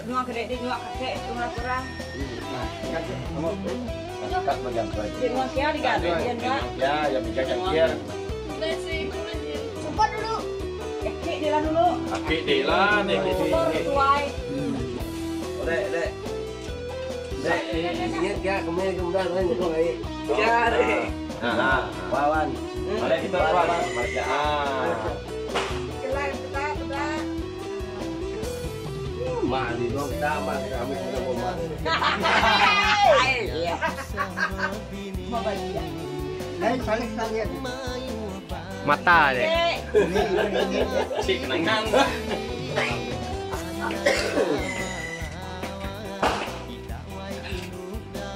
Nyuak ke dek nyuak kakek kurang kurang. Nyuak kia liga dia nyuak. Ya, ya biga cangkir. Cepat dulu. Akik dia lah dulu. Akik dia lah, dek dek. Tuai. Dek, dek. Dek, ingat ya kemarin kemudian kan itu kayak. Ya, dek. Nah, Wawan. Balik kita kawan. Balik. Ah. Mak di dong kita mak kami sudah mau mak. Mata deh. Cik kenangan.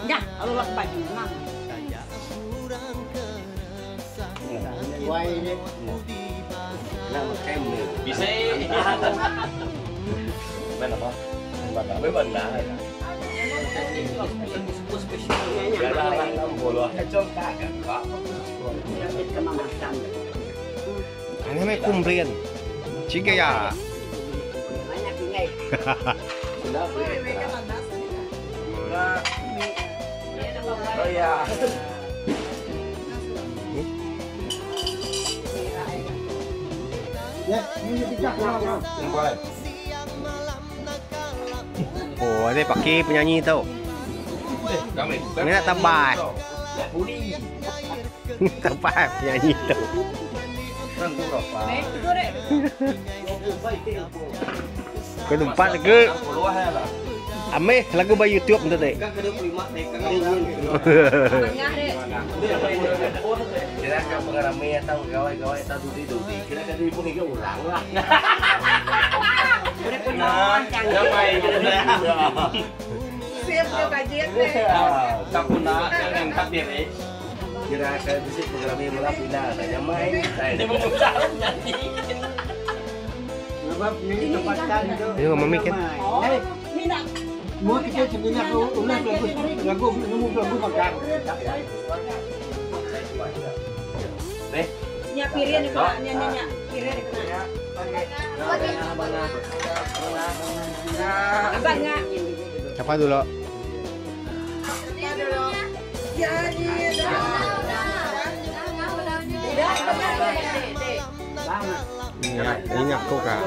Dah, lalu lak baju mang. Nama kami. Bisa. Main apa? Tapi benar. Ini mah kumplin. Cik ya. Oh ya. Oh, ini pakai penyanyi tu. Kami. Ini nak tambah. Tambah penyanyi tu. Tentu apa? Itu dek. Kau tempat ke? Keluar lah. Ameh lagu by YouTube tu dek. Tengah dek. Kira kan pengarami atau gawai-gawai atau dudi-dudi. Kira kan ibu ni orang lah. Nah, damai gitu ya. Siap ke kajian deh. Tak puna yang takdir eh. Kira kan bisa pengarami mula pindah saja main. Ini mau nyanyi. Ini mami kan. Oh, ni nak Mau kita sebenarnya ulah lagu lagu nemu lagu makan. Nih, nya pirin ni kena nya nya nya pirin ni kena. Abang ngak. Siapa dulu? Ini aku kak.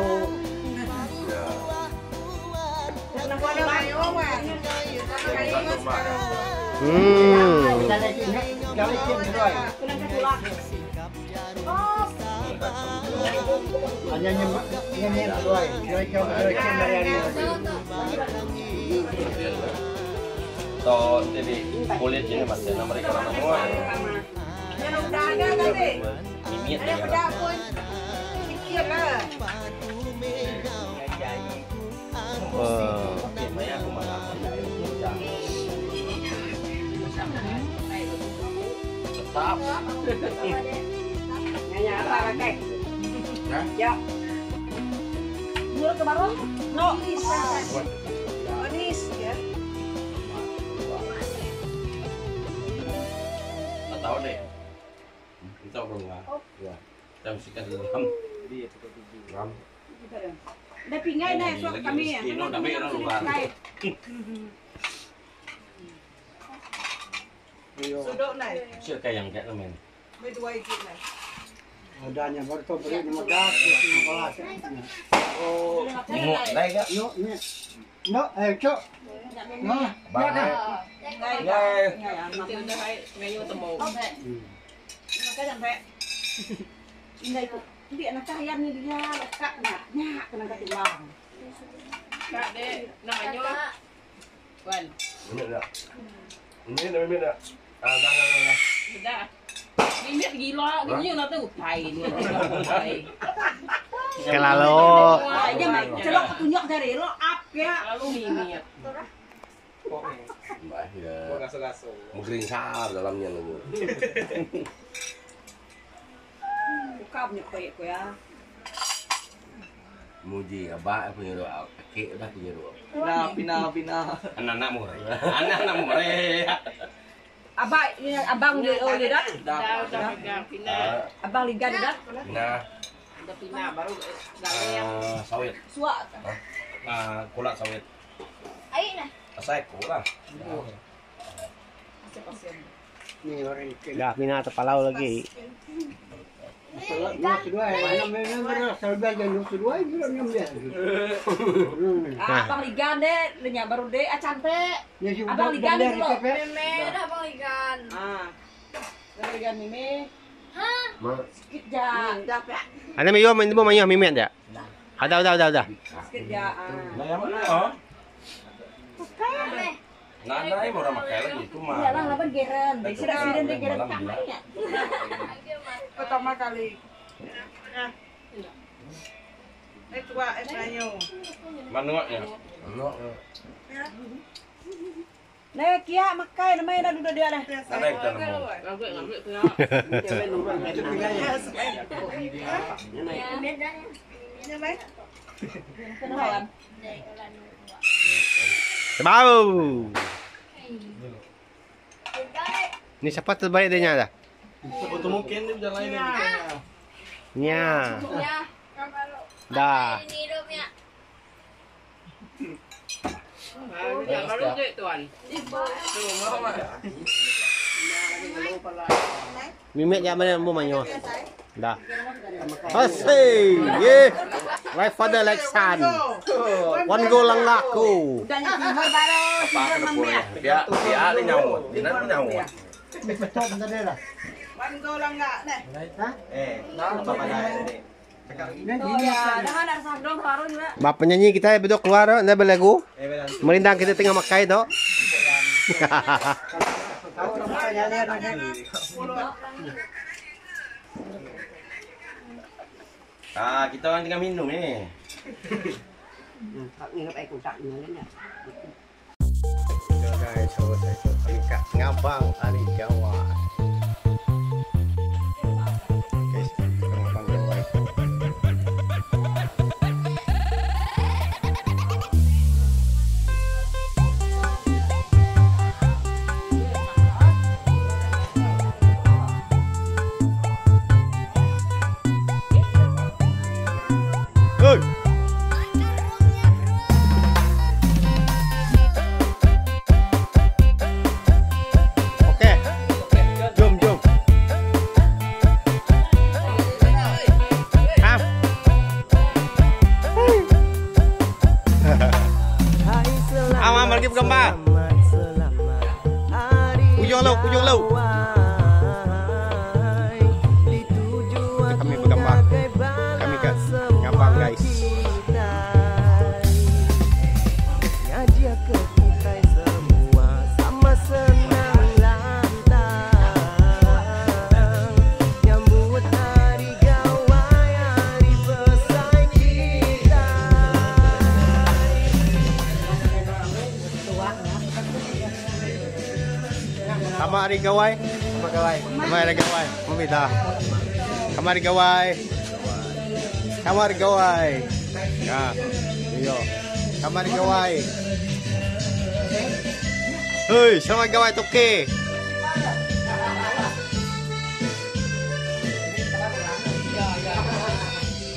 Hmm. Hanya nyanyi doai. Kira kira to jadi kulit ini mas, ya, mereka nama semua. Yang udah ada tadi. Mimit Ada ya. udah pun sikit lah. Oh. Aku malah. Tetap. Nya apa pakai? Ya. Mula ke baru? No. Manis ya. Tak tahu deh. Kita rumah. Kita mesti kan dalam. Dah pinggai dah suap Lagi kami ya. miskin, no, tapi orang luar. Sudok nai. Siapa kayak yang kayak teman. Berdua ikut nai. Adanya baru tu beri nama gas, nama kelas. Oh, tengok naik kak. No, ni. No, eh, cok. No. Bang, Ngai. Ngai. Ngai temu. Makan sampai. Indah ikut. Hindi anak ayam ni dia kak nak nyak kena kat tulang. Kak dek, namanya Wan. Ini dah. Ini dah, ini dah. Ah, dah, dah, dah. Dah. Ini gila, gila nak tu pai ni. Pai. Kelalu. Wah, dia mai celok tunjuk dari lo up ya. Lalu mimit. Mbak ya. Mengeringsar dalamnya lagu. Buka punya kue kue ya. Muji abah punya doa, kek dah punya doa. Pina, pina, pina. Anak-anak murai. Anak-anak murai. Abang ini abang dia oh dia dah. Dah, dah pegang pina. Abang liga dia dah. Nah, Dah pina baru dah sawit. Suak. Ah, kulak sawit. Asai ku lah. Dah mina tepalau lagi. Ah, abang ligan deh, nya baru deh, ah cantik. Abang ligan dulu. Meme dah abang ligan. Ah. Abang ligan meme. Sikit ja. Ada mayo main mayo mimit dia. Ada udah udah udah. Sikit ja. Ah. Nah, yang mana oh? Nah, nah, ini orang makan lagi itu mah. Iyalah laban geren. Sudah sudah deh geren kamar ya. Pertama kali. Nah. Eh tua eh Melayu. Manuaknya. Nih kia makai namanya dah duduk dia dah. Ada kita nemu. Kenalan. Bau. Ni siapa terbaik dia nya dah? Betul mungkin dia jalan ini. Nya. Ya. Dah. Ini hidupnya. Baru je tuan. Mimit dia mana mu mayo. Dah. Asik. Ye. Like father like son. One go lang laku. Udah nyampe baru. Apa kena boleh? Dia dia ada nyawa. Dia nak nyawa. One go lah enggak nih. Eh, apa pada ini? Oh ya, dah ada sandong baru juga. Bapa penyanyi kita bedok keluar dah berlagu. Merindang kita tengah makai tu. Ah, kita orang tengah minum ni. Yo guys, so saya kami kat Ngabang Ari Jawa. Guys, Ngabang Jawa. Hey! Okey. Jom, jom. Ha? Am, am, lagi bergambar. Ujung laut, ujung laut. Kami bergambar. Kami kat Ngabang guys. Sama hari gawai. Sama gawai. Sama hari gawai. Membeda. Sama hari gawai. Sama hari gawai. Ya. Yo. Sama hari gawai. Hei, sama gawai toke.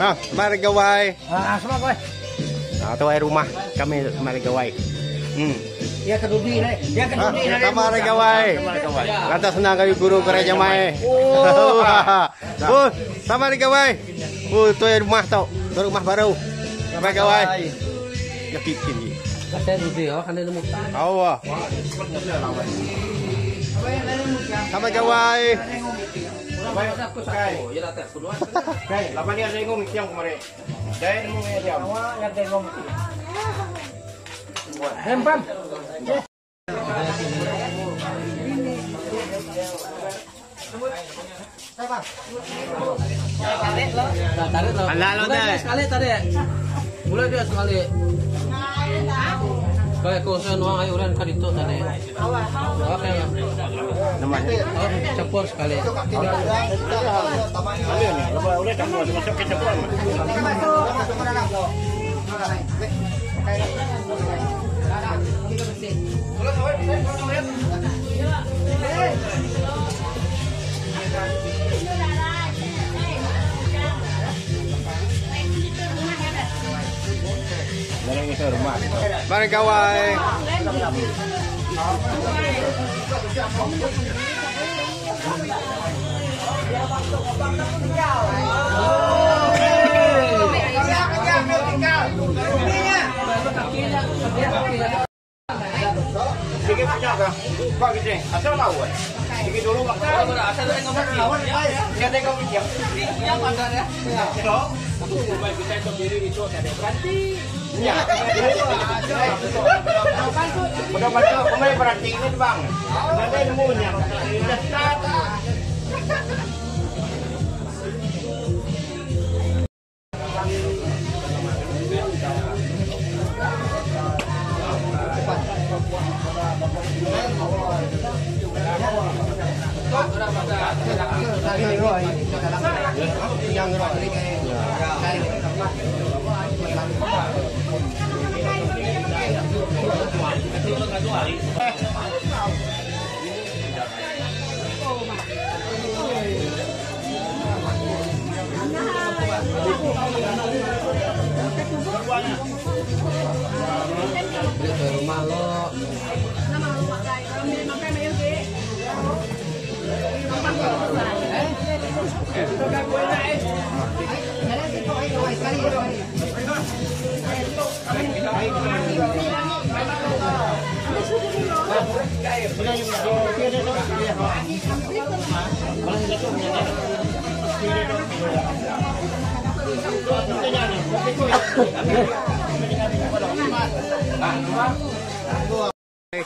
Ha, sama hari gawai. Ah, sama gawai. Ah, tu air rumah kami sama hari gawai. Ya kedudi ni. Ya kedudi ni. Sama hari gawai. Lantas senang kami guru gereja mai. Oh, oh sama hari gawai. Oh, tu air rumah tau. Tu rumah baru. Sama hari gawai. Ya bikin ni. Saya dudi oh kan nemu. Awak. Sama gawai. Lapan ni ada ngomong siang kemarin. Dai ngomong siang. Hempam. Tarik lo. Alah lo dah. Sekali tarik. Mulai dia sekali. Kayak kau saya nuang air uran kan itu tadi. Oke. Namanya. Oh, campur sekali. Boleh campur, masuk ke campur. Barang itu rumah. Mari gawai.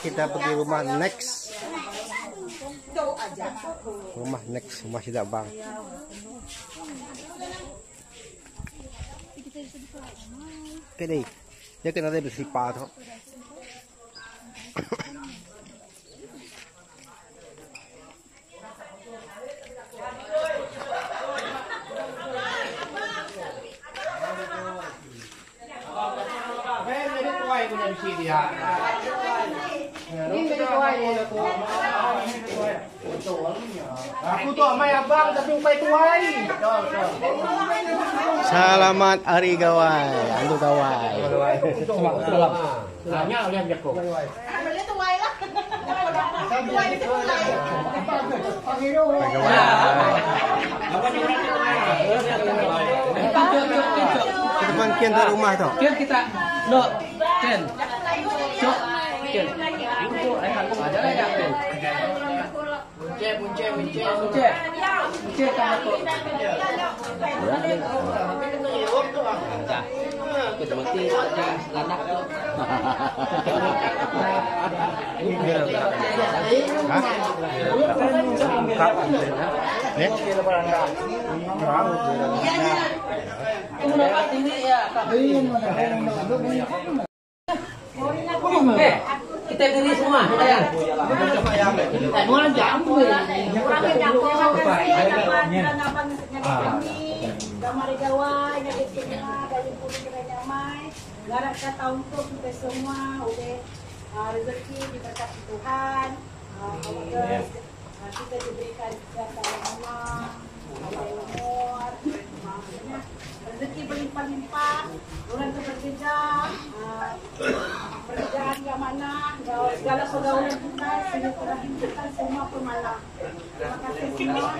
Kita pergi rumah next. Rumah next, rumah sida bang. Cái này, dia kena ada bersipar tu. Aku tu amai abang tapi upai tuai. Selamat Hari Gawai, Andu Gawai. Kita depan kian tu rumah tu. Kian kita no Ken. Cok Ken. Ada lah ya Ken. Bunce bunce bunce bunce. Bunce kan aku. Kita mati landak tu. Hah? Ni? Eh, kita beri semua, ya. Garap ka tahun tu kita semua oleh rezeki diberkati Tuhan. Kita diberikan kesihatan lama, panjang umur, maksudnya rezeki berlimpah-limpah, orang tu bekerja, pekerjaan yang mana, segala pergaulan kita, silaturahim kita semua pemalang. Terima kasih semua.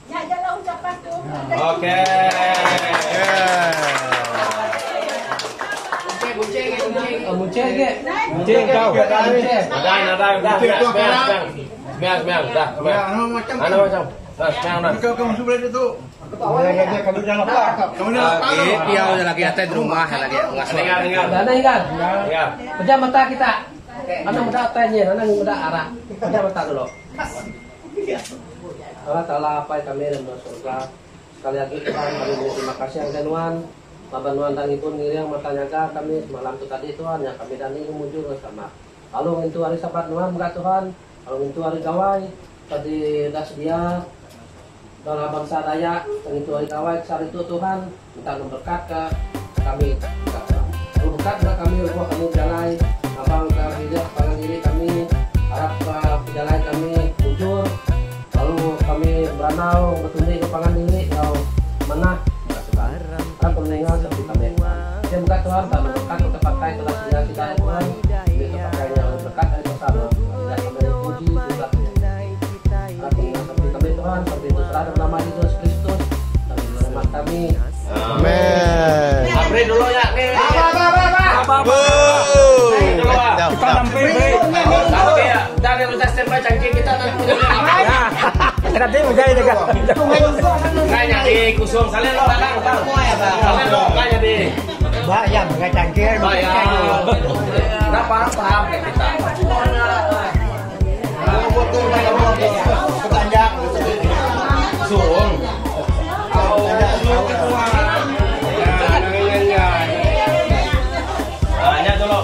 Ya, jalan ucapan tu. Okey. Munce ke? Munce kau. Munce. Ada, ada, ada. Semayang, semayang, dah. Semayang. Ano macam? Dah, semayang dah. Kau kamu sebelah itu. Kamu jangan lupa. Kamu jangan lupa. Piau lagi atas rumah lagi. Tinggal, tinggal. Dana ikan. Tinggal. Pejam mata kita. Ana muda tanya, ana muda arah. Pejam mata dulu. Allah Ta'ala apa kami dalam surga. Sekali lagi Tuhan kami beri terima kasih yang Tuhan. Laban nuan dan ibu ngiriang mata nyaga kami semalam tu tadi Tuhan ya kami dan ini muncul bersama. Lalu ngintu hari sabat nuan enggak Tuhan. Lalu ngintu hari gawai tadi dah sedia dalam bangsa Dayak ngintu hari gawai sehari itu Tuhan minta berkat ke kami. Lalu berkat ke kami rumah kami jalai abang ke bijak pangan diri kami harap jalan kami bujur. Lalu kami beranau bertundi ke pangan diri atau mana harap meninggal seperti kami. Dia buka Tuhan, tak berkat kita pakai telah sedia kita Tuhan. standby cangking kita nanti. Nanti menjadi jaga. Ngai nyadi kusung salin lo dalang bang. Salin lo ngai nyadi. Ba yang ngai cangking. Ba ya. Enda paham paham ke kita. Sung. Ah, nya dulu.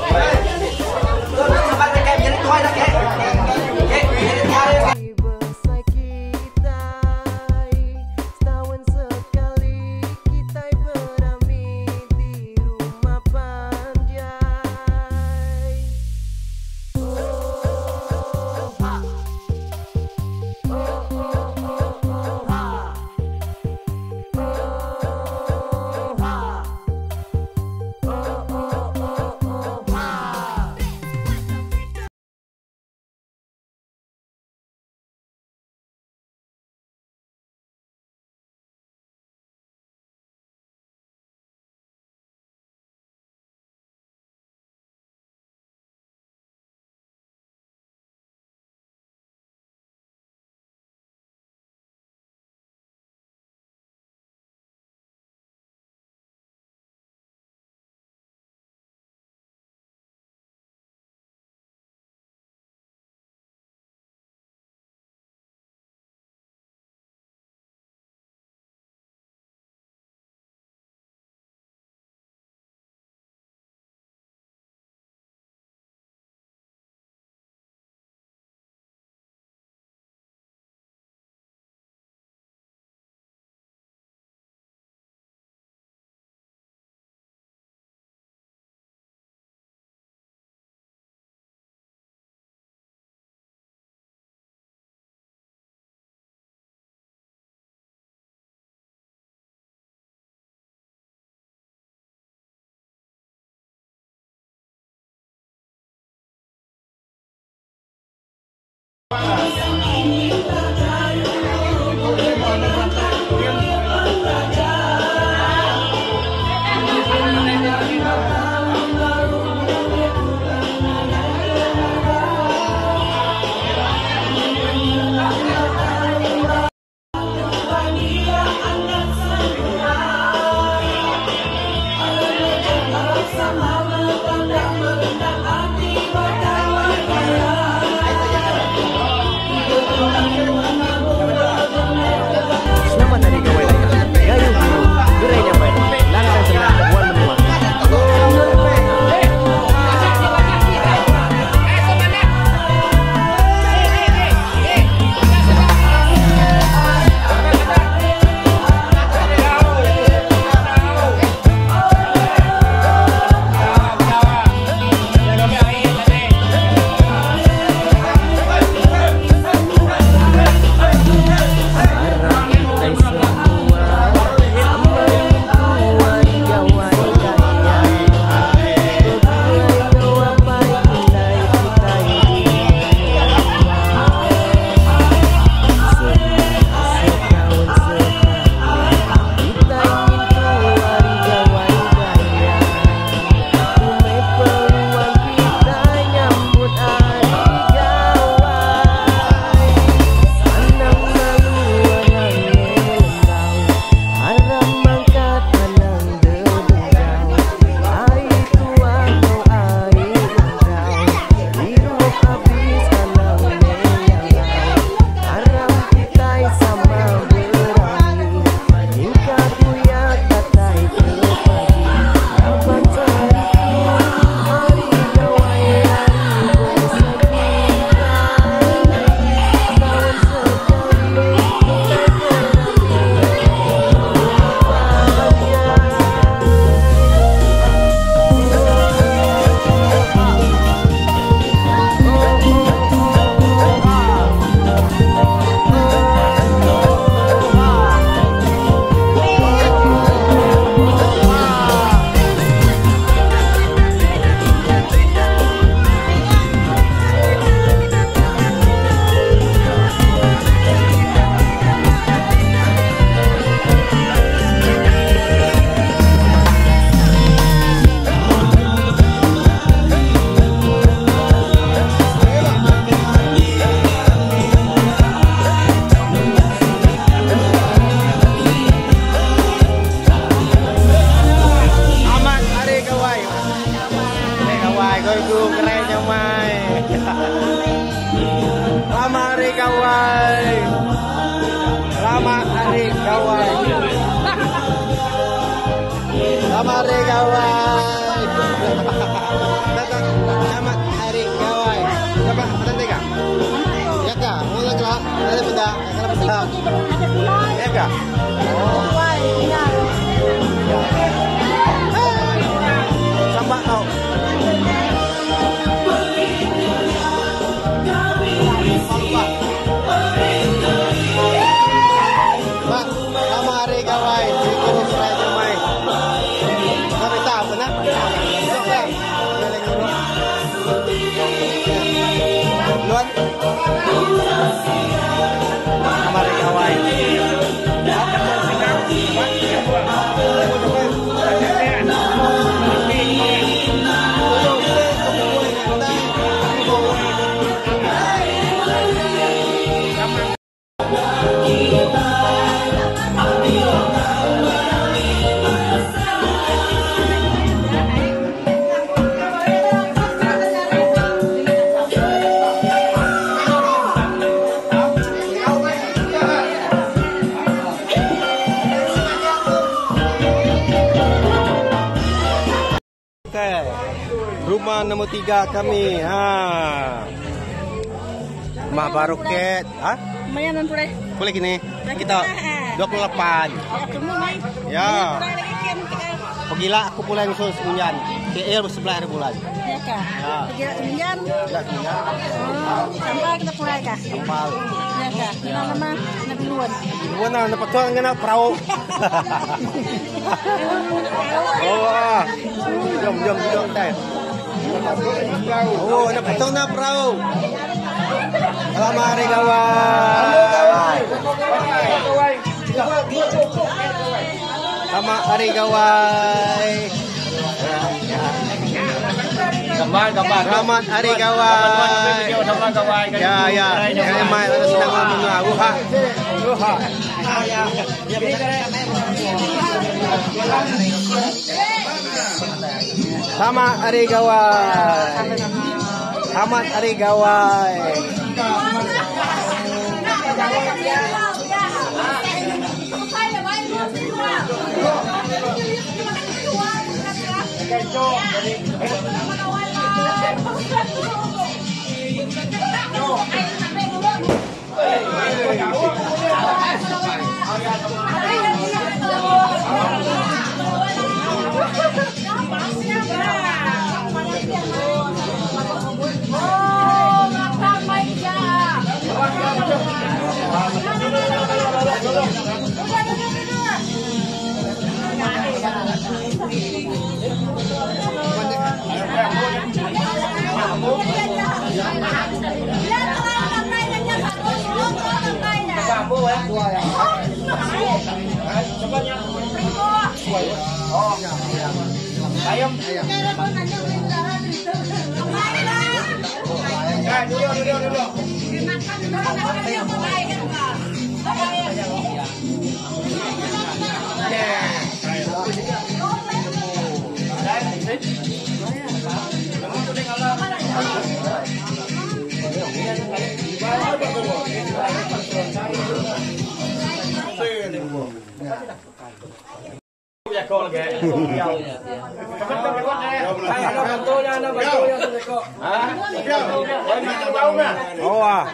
Tuai guru gerai nyamai. Selamat hari gawai. Selamat hari gawai. Selamat hari gawai. Selamat hari gawai. Siapa? Ada tiga? Ya kah? Mau lagi lah? Ada benda? Ada benda? Ya kah? Oh. Sama tau. Pak, selamat hari gawai. Guru Serai Jemai. Kau tak apa nak? Luan. Selamat hari gawai. Okay. Rumah nombor 3 kami. Ha. Rumah baru ket. Ha? Lumayan nan pulai. Boleh gini. Kita 28. Ya. Pegila aku pulai ngusul semunyan. KL sebelah hari bulan. Ya kah? Ya. Pegila semunyan. Pegila semunyan. Oh, sampai kita pulai kah? Sampai. Ya kah? Ya. Nama nama Luan. Luan lah, nampak tuan kena perahu. Oh, ah. Jom, jom, jom, teh. Oh, nampak tuan nak perahu. Selamat hari gawai. Selamat hari gawai. Gambar, gambar. Selamat hari gawai. Ya, ya. Yang mai ada sedang menua. Ruha. Ruha. Selamat hari gawai. Selamat hari gawai. Oh ah.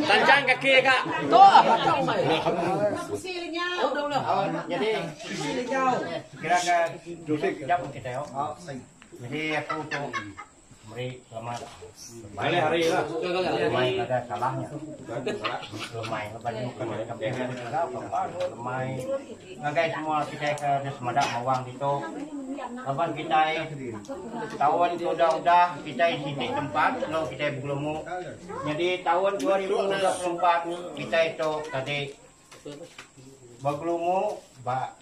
Tancang kaki kak. Jadi kira ke jam kita yo. Jadi aku tu Meri selamat lemai hari lah. Lemai kada salah nya. Lemai laban nya bukan ari kampung lemai ngagai semua kitai ke da semada mawang ditu. Laban kitai taun ke udah-udah kitai siti tempat enggau kitai begelumu. Nyadi taun 2024 kitai tu tadi begelumu ba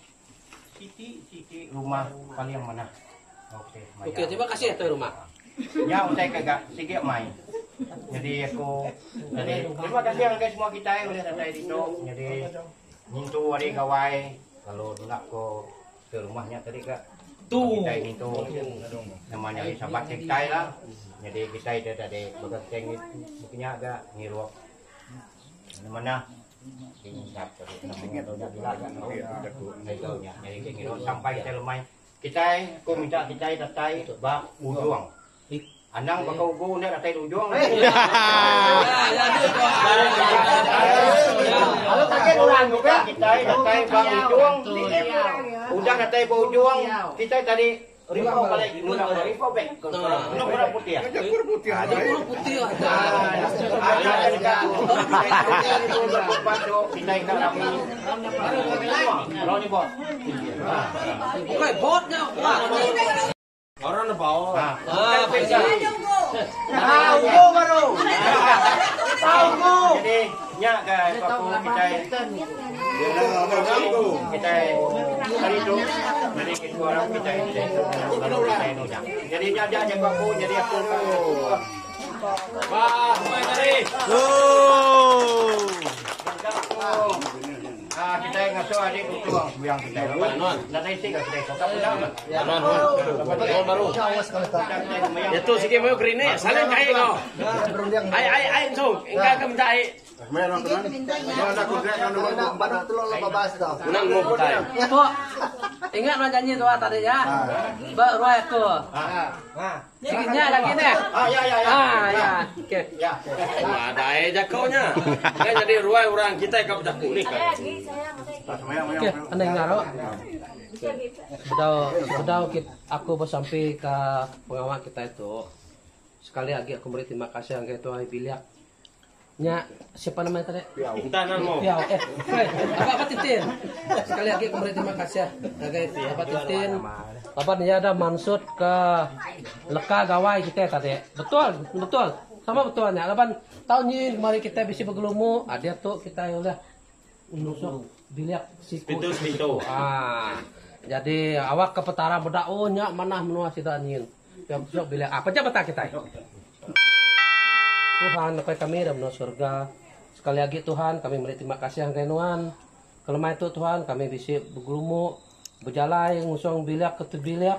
siti-siti rumah paling manah. Okey, Okey, terima kasih tuai rumah. Nya utai ke ga sigi mai. Nyadi aku nyadi terima kasih ngagai semua kitai ulih datai ditu nyadi ngintu hari gawai lalu nulak ko ke rumah nya tadi ga. Tu kitai ngintu nama nya hari sabat kitai lah. Nyadi kitai da tadi baka kitai nya ga ngirup manah. Sampai kitai lemai kitai ku minta kitai datai ba ujung anang baka ugu enda datai di ujung kitai datai ba ujung udah datai ba ujung kitai tadi Ripau balik nguna ripau back. Nguna kurang putih. Kurang putih. Kurang putih. Bukan botnya. Orang na bawa. Ah, Ah, ugo baru. Ugo. Jadi nya ke aku kitai. Kitai hari tu jadi kita orang kitai lalu kitai nujang. Jadi nya aja jaku aku jadi aku ka Wah, main tadi. Oh. Ah, kitai ngasuh adik utung sembiang kitai. Nadai isi ka kitai sokap udah. Baru. Itu sikit mau kerinik, saling kai kau. Ai ai ai tu, engkau ke minta ai. Menang mau putai. Tok, ingat lah janji tua tadi ya. Ba ruai aku. Siginya lagi ni. Ah ya ya ya. Ah ya. Okey. Ya. Ada ai jakonya. Kan jadi ruai orang kita kau berjaku ni. Okey, anda ingat ro. Sebedau sebedau kita, aku besampi ke pengawal kita itu. Sekali lagi aku beri terima kasih ngagai tuai bilik. Nya siapa nama tadi? Piau. Entah nama. Piau. Eh, eh, apa apa Titin? Sekali lagi aku beri terima kasih ngagai apa Titin. Laban iya dah mansut ke leka gawai kita tadi. Betul, betul. Sama betul nya. Laban tahun nyin kemari kita bisi begelumu, ah, diatu kita ulih nusuk bilik siku. Pintu sepintu. Ah. Jadi awak ke petara meda oh nya manah menua sida nyin. Pia nusuk bilik. Ah, pejam mata kitai. Tuhan apai kami da menua surga. Sekali agi Tuhan kami meri terima kasih ngagai nuan. Kelemai tu Tuhan kami bisi begelumu bejalai ngusung bilik ke bilik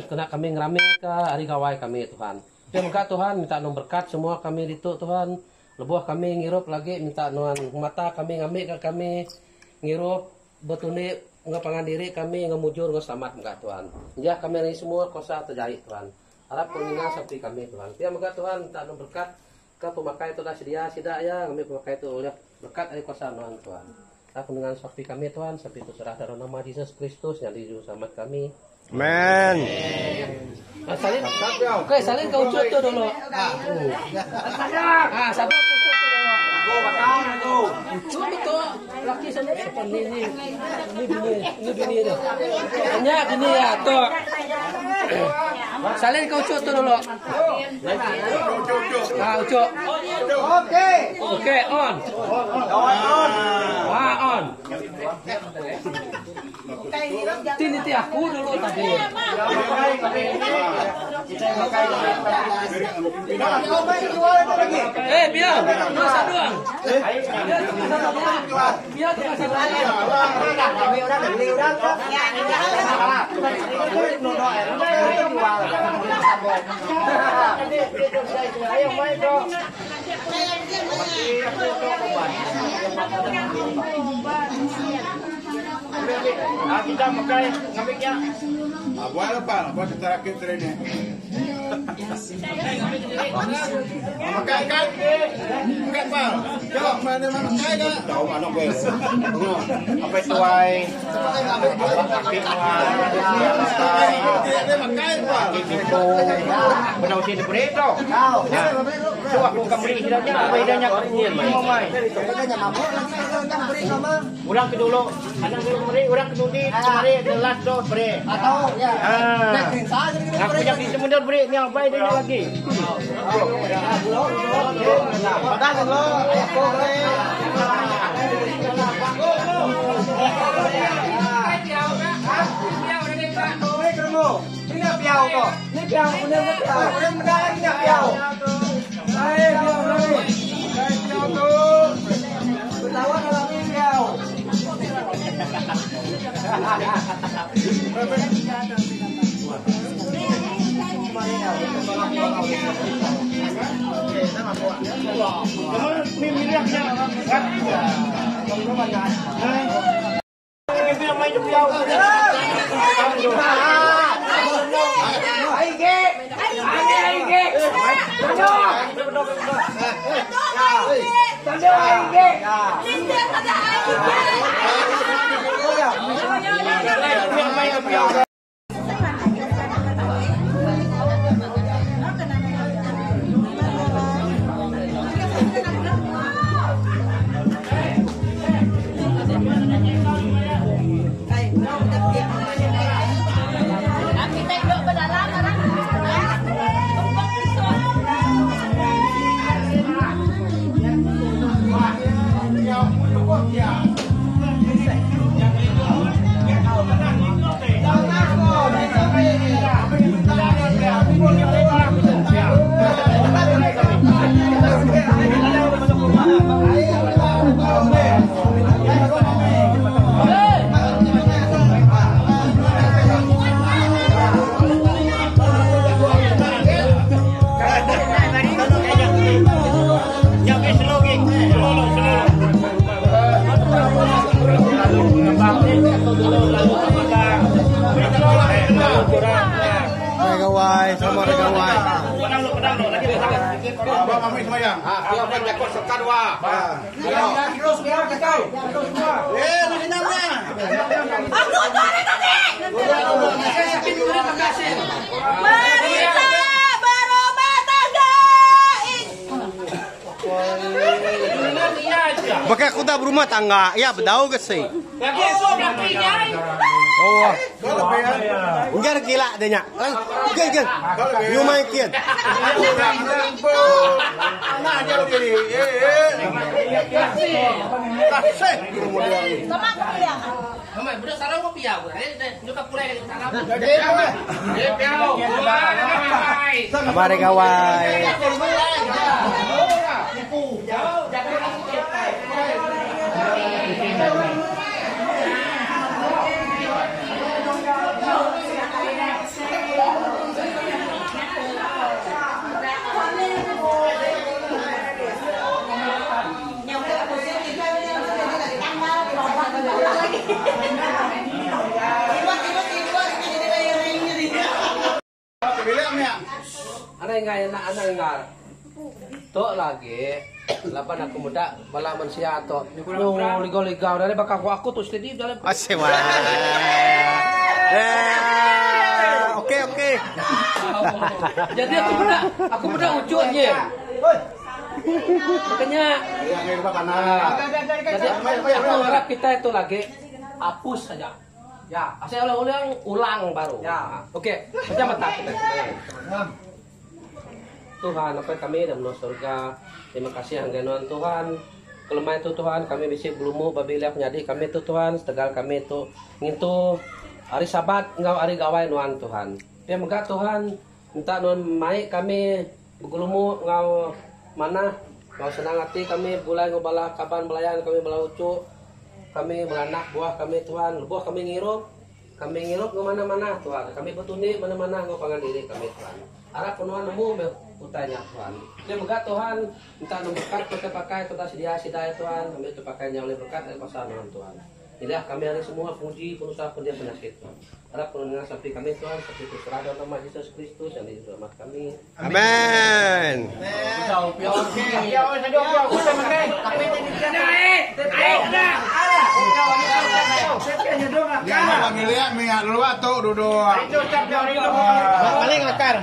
kena kami ngerami ka hari gawai kami Tuhan. Pia mega Tuhan minta nuan berkat semua kami ditu Tuhan. Lebuh kami ngirup lagi minta nuan mata kami ngambi ka kami ngirup betundi enggau pangan diri kami enggau mujur enggau selamat mega Tuhan. Enjah kami ari semua kuasa tejai Tuhan. Arap ko ninga sampi kami Tuhan. Pia mega Tuhan minta nuan berkat ke pemakai tu udah sedia sida iya ngambi pemakai tu ulih berkat ari kuasa nuan Tuhan. Arap ko ninga sampi kami Tuhan sampi tu serah dalam nama Jesus Kristus nyadi juruselamat kami. Amen. Ah, salin. Okey, salin ke ucut tu dulu. Ah, sabar ke ucut tu dulu. Ucut betul. Laki sana siapa ni ni. Ni bini, ni bini dia. Nya bini ya tu. Salin ke ucut tu dulu. Ah, ucut. Okey. Okey, on. Ah, on. Ti niti aku dulu tadi. Eh, biar. Masa doang. Biar tu masa doang. Kita makai ngambil nya. Buat apa? Buat kita rakit ni. Makan ikan. Makan apa? Jom mana mana makan ke? Tahu mana gue. Apa tuai? Apa tuai? Dia makan apa? Itu. Benar sih diberi tu. Tu aku bukan beri hidangnya, apa hidangnya? Mai. Orang ke dulu, anak dulu beri, orang ke dulu kemari, the last do beri. Atau ya. Ah. Aku yang di semudah beri, ni apa dia lagi? Padah lo, ayah ko Ini piau ko. Ini piau, ini piau. Ini mendalam ini piau. Ai, piau lagi. Ai, piau tu. Ketawa dalam ini piau. Kita duduk berdalam Gawai, sama ada gawai. Abang kami semayang. Eh, lu dinamnya. Aku tu ada tadi. Marisa berumah tangga. Bakal aku tak berumah tangga. Ya, berdau ke sih? Oh. Enggak gila dia nya. Kian kian. You main kian. Nah, dia lu jadi. Eh, eh. Kasih. Sama aku bilang. Sama ada gawai. Ada yang enggak ada yang enggak. Tok lagi. Laban aku muda bala manusia tok. No ligaw-ligaw dari bakal aku aku tu steady dalam. Asik wah. Eh, okey okey. Jadi aku muda aku muda ucuknya. Makanya jadi aku harap kita itu lagi hapus saja. Ya, saya ulang-ulang ulang baru. Ya. Okey, macam mata kita. Tuhan, apa kami dalam surga. Terima kasih hangganuan Tuhan. Kelemahan itu Tuhan, kami bisa belumu babila penyadi kami itu Tuhan, setegal kami itu ngintu hari Sabat ngau hari gawai nuan Tuhan. Dia mega Tuhan minta nuan mai kami begelumu ngau mana ngau senang hati kami bulai ngau bala kaban belayan kami bala ucu kami beranak buah kami Tuhan, buah kami ngirup kami ngirup ke mana-mana Tuhan, kami bertunik mana-mana ngau pangan diri kami Tuhan. Arap penuhan nemu me utanya Tuhan. Dia mega Tuhan minta nu berkat kita pakai kita sedia sidai Tuhan, kami itu pakainya oleh berkat dari kuasa Tuhan Tuhan. Nyeliah kami ari semua penguji, penusah, pendiam, penyakit. Arap ke ninga sampi kami Tuhan, sampi tu serah dalam nama Jesus Kristus yang di selamat kami. Amen. Paling lakar.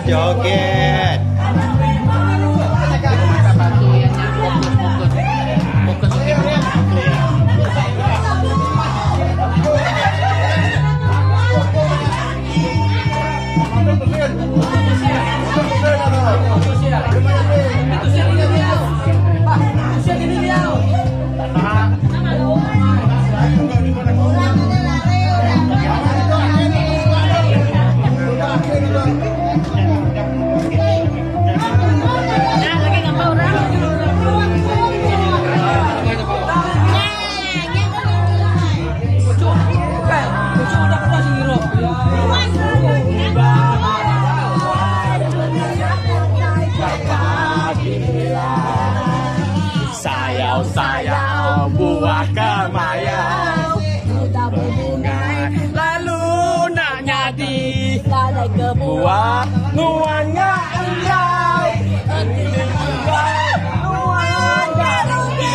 Joget. Sayau-sayau buah kemayau Sudah berbunga lalu nak nyadi Buah nuan ngak engkau Nuan ngak rugi.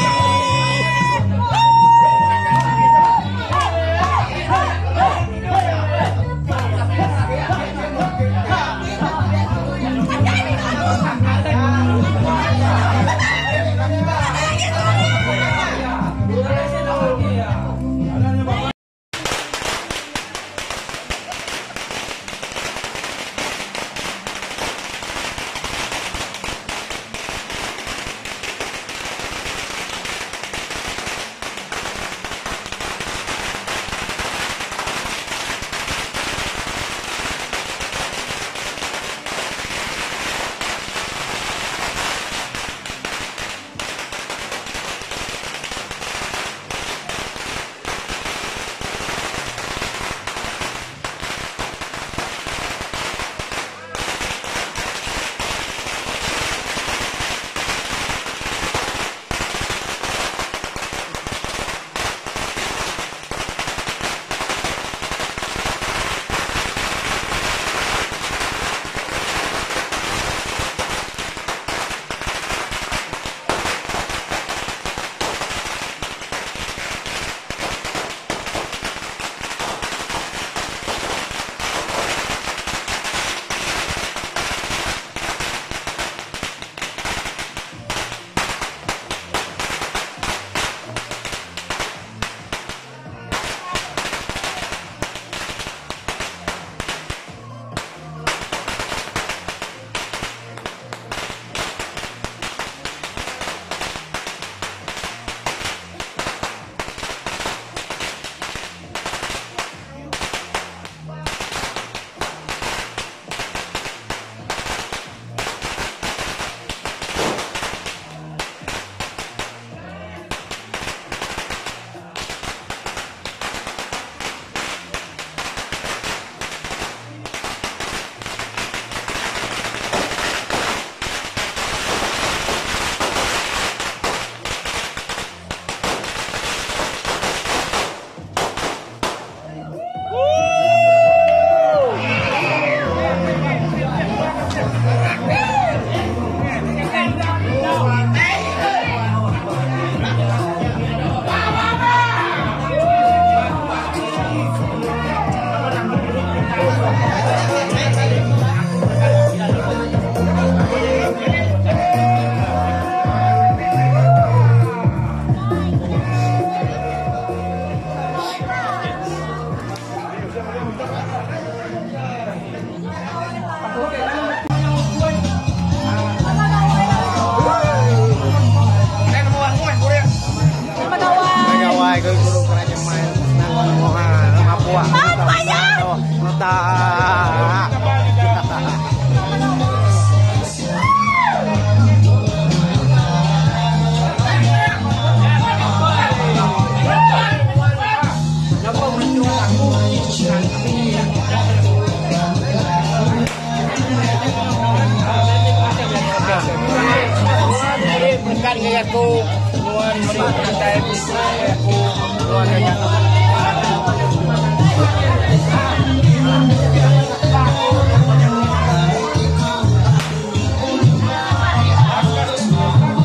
ngagai aku, nuan meri penatai pemisi ngagai aku, nuan nanya.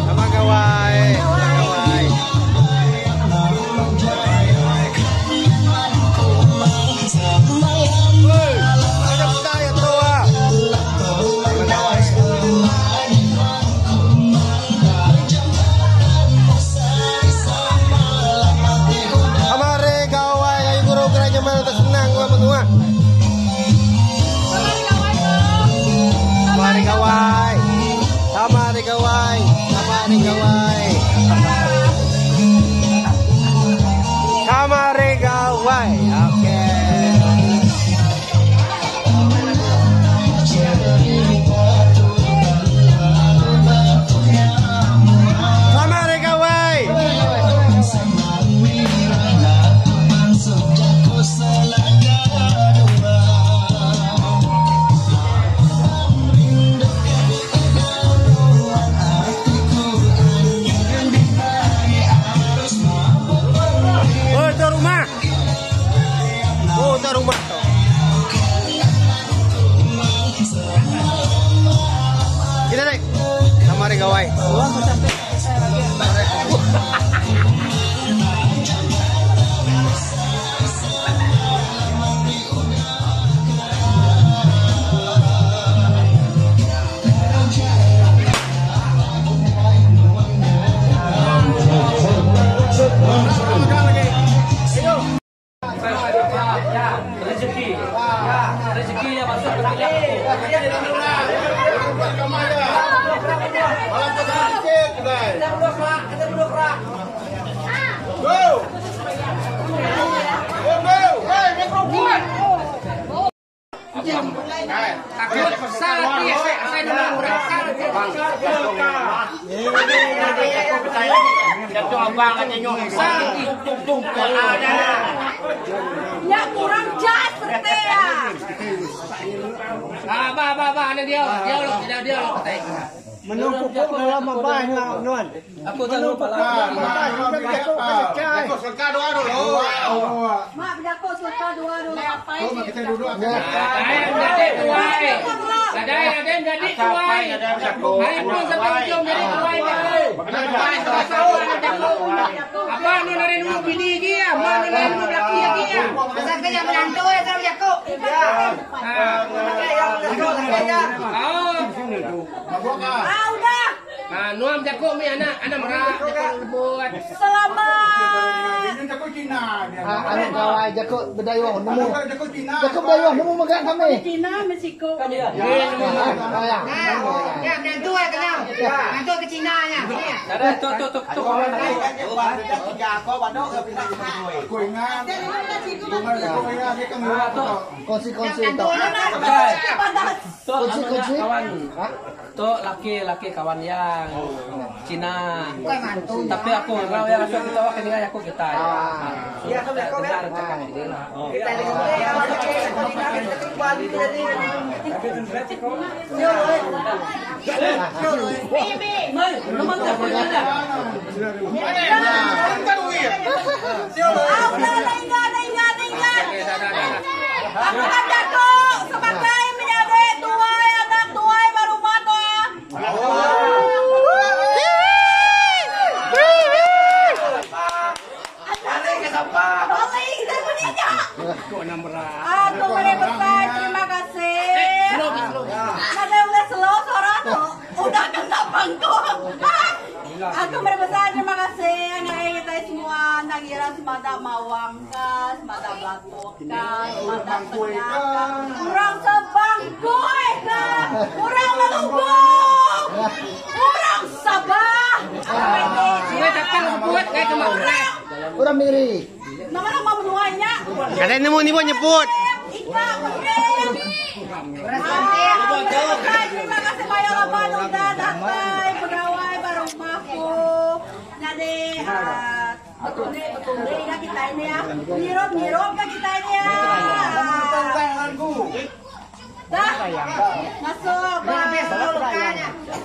Sama gawai, sama gawai. Amare gawai ayu guru kerja mana tak senang gua menua. Amare gawai. Amare gawai. Amare gawai. Amare gawai. Okey. Selamat Hari Gawai. Oh, itu rumah. Oh, itu rumah tu. Kita naik. Sama hari gawai. Rezeki. Ya, rezeki yang masuk ke Ya kurang jas ya. Ah, ba ba ba, ada dia, dia lo, dia dia lo katanya. Menumpuk dalam abah nuan. Aku tak lupa lah. Mak berjakut selaka dua dulu. Jadi tuai. Ada ada jadi tuai. Hari pun sampai ujung jadi tuai baru. Apa nu nari nu bini dia, mana nari nu laki dia. Pasal kaya menantu ya sama Jakub. Oh. Ah udah. Ah, nuam Jakub mi anak anak merak Jakub buat. Selamat. Anu gawai jakut berdayuh nemu. Jakut berdayuh nemu megang kami. Cina Mexico. Ya. Ya menantu ya kenal. Menantu ke Cina nya. Ada tu tu tu tu kawan Kongsi-kongsi Menantu tu. Tu Kunci-kunci. kawan. Tu laki-laki kawan yang Cina. Bukan mantu. Tapi aku kalau yang masuk kita wah kena aku kita. Ya, dengar cakap ini lah. Mai, nomor teleponnya ada. Ah udah ada ingat ada ingat ada ingat. Aku kan jakut sebagai menjadi tuai anak tuai baru mata. Balik dari meninggal. Aku boleh besar, terima kasih. Ada udah slow suara tuh, udah kena bangkok. Aku boleh besar, terima kasih. Anak kita semua, anak kira semada mawang ka, semada batuk ka, semada tengah ka, kurang sebangkoi ka, kurang melunggu, kurang Sabah. Sungai datang buat kayak kemarin. Orang miri. Nama-nama menuanya. Ada nemu ni pun nyebut. Ika, Kuring. Terima kasih banyak laban udah datang pegawai baru rumahku. Jadi betul betul ya kita ini ya. Ngirup ngirup ya kita ini ya. Dah masuk.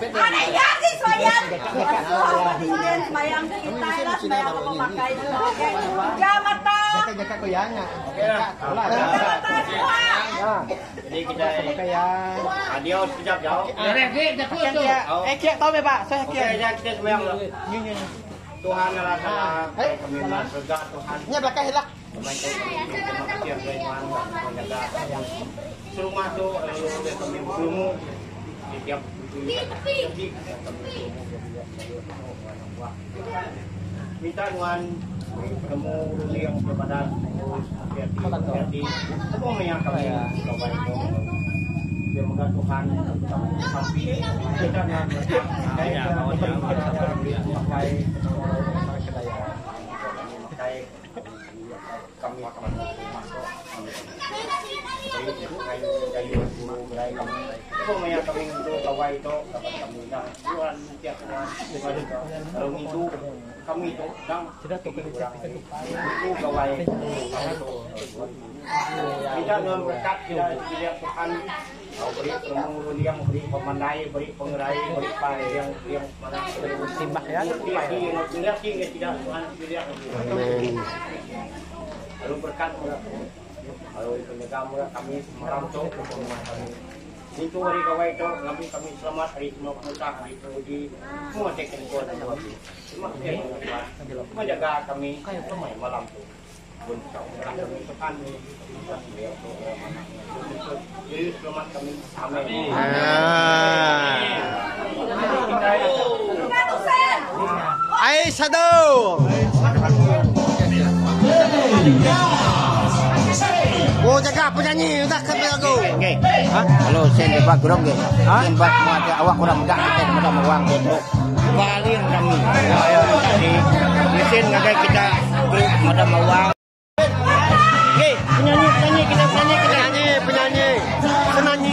Ada yang di semayang. Asuh semayang ke kita lah semayang ke pemakai. Pejam mata. Pejam mata semua. Jadi kita adios sekejap jauh. Eh, kiak tahu be, Pak. Saya Okey, ya kita sembahyang dulu. Tuhan Allah Taala, kami dalam surga Tuhan. Nya belakang hilang. Kami terima kasih kepada Tuhan menjaga serumah tu lalu kami bertemu di tiap minta Tuhan beri penemu yang kepada hati-hati semua yang kami kawan itu dia moga Tuhan sampai kita nak pakai pakai kami akan masuk kami kami untuk kawai itu kami dah Tuhan tiap Tuhan kalau itu kami itu dang itu kawai kita dalam berkat kita tidak Tuhan beri penemu yang beri pemandai beri pengerai beri pai yang yang mana Simbah ya. tidak Tuhan tidak Lalu berkat lalu penjaga mula kami semalam tu rumah kami. Itu hari kawai itu kami kami selamat hari semua pengusaha hari penguji semua teknikal dan sebagainya. Terima kasih Tuhan. Menjaga kami sampai malam tu. Pun kami Tuhan Jadi selamat kami. Amin. Ah. Ai satu. Oh jaga penyanyi dah kan lagu. Okey. Ha? Kalau sen debat kurang ke? Sen debat semua ada awak kurang mudah kita mudah mewang gitu. Paling kami. Jadi mesin ngagai kita grup mudah mewang. Okey, penyanyi penyanyi kita penyanyi kita. Penyanyi penyanyi penyanyi.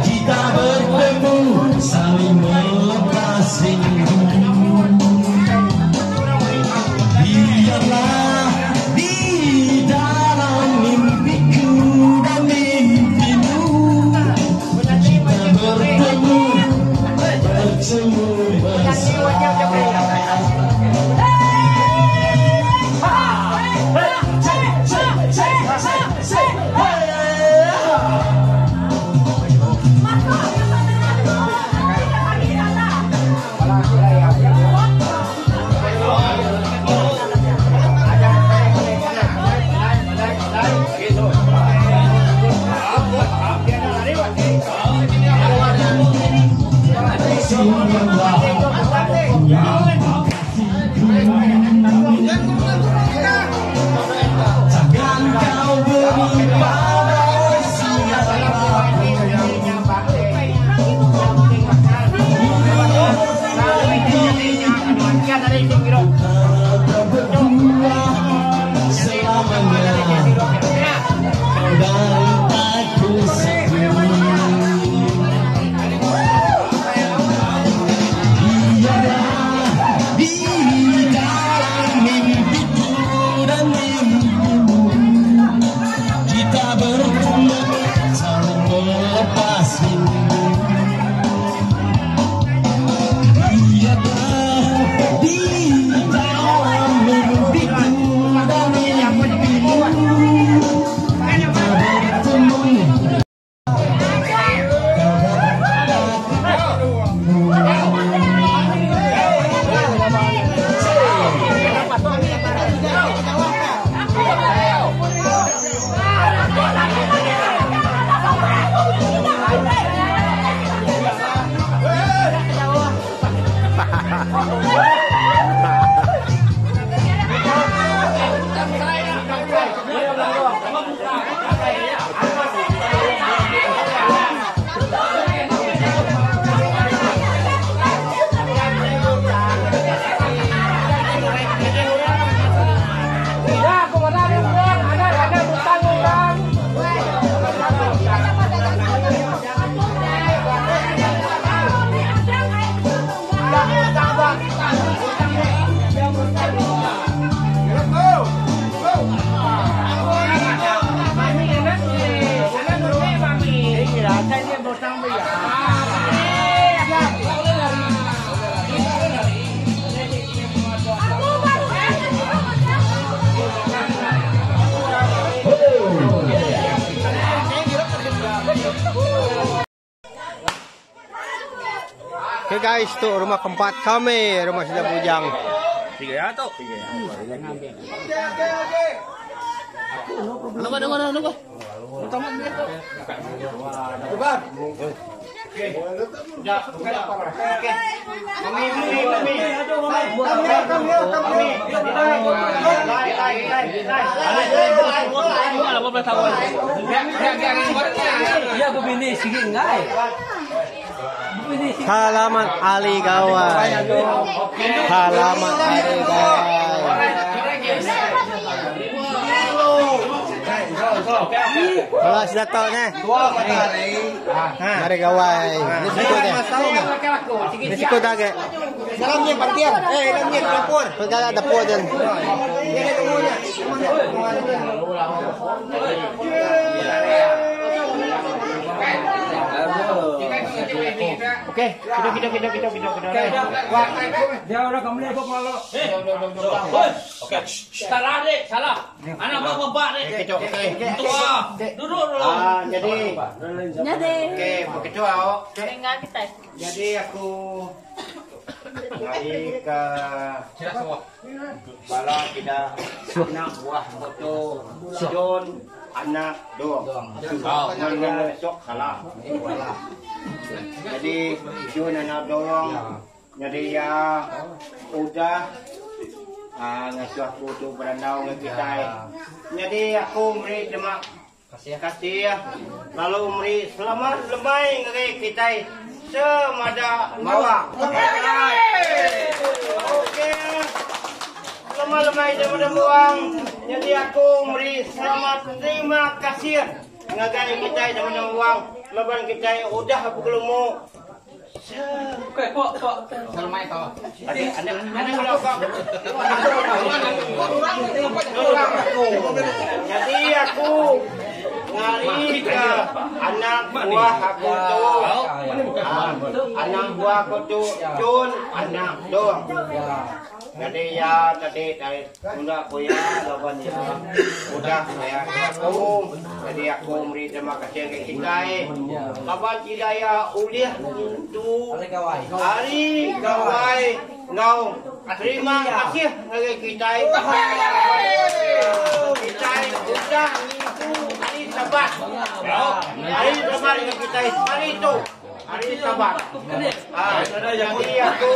Kita bertemu saling melepas rindu. Biarlah di dalam mimpiku dan mimpimu kita bertemu, bertemu bersama. Okay guys, tu rumah keempat kami, rumah sida bujang. Tiga ya tu. Ya bebini sigi enggai. Bebini sigi. Halaman Ali Gawai. Halaman Ali Gawai. Kalau sudah tahu ni. Mari gawai. Ni sikut ni. Ni sikut dah ke? Dalam ni partian. Eh, dalam ni dapur. Pegala dapur dan. Okey, kita kita kita kita kita kita. Dia orang kamu ni aku malu. Okey. Salah dek, salah. Anak bapak bapak dek. Tua. Duduk dulu. Ah, jadi Jadi. okey, begitu awak. Dengar kita. Jadi aku lari ke bala kita anak buah foto John anak dong. Dengan esok salah. Jadi John anak dorong. Jadi ya udah ah ngasuh aku tu berandau dengan kita. Jadi aku beri terima kasih kasih lalu beri selamat lemai ngagai kita semada mawang. Okey. Selamat lemai daripada buang. Jadi aku beri selamat terima kasih ngagai kita daripada buang. Laban kita udah bergelumuk. Okey, pok pok. Ada ada ada kalau kau. Jadi aku ngari ke anak buah aku tu. Ah, Anak buah aku tu Jun anak dong. Jadi ya tadi dari udah aku ya lawan ya udah saya aku jadi aku beri terima kasih ke kita. Lawan kita ya uliah tu Hari gawai. Hari gawai ngau terima kasih ngagai kita. Kita udah minggu hari Sabat. Hari Sabat dengan kita hari itu hari Sabat. Ah, jadi aku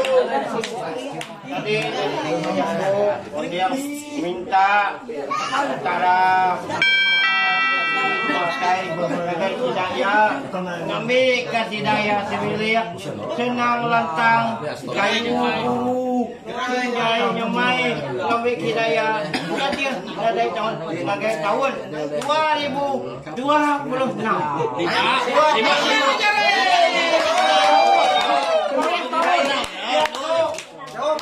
jadi aku dia minta antara Pakai ngagai hidayah ngambil ke hidayah sebilik senang lantang kayu guru kenyai nyamai ngambil hidayah jadi dari tahun sebagai tahun 2026. Lima.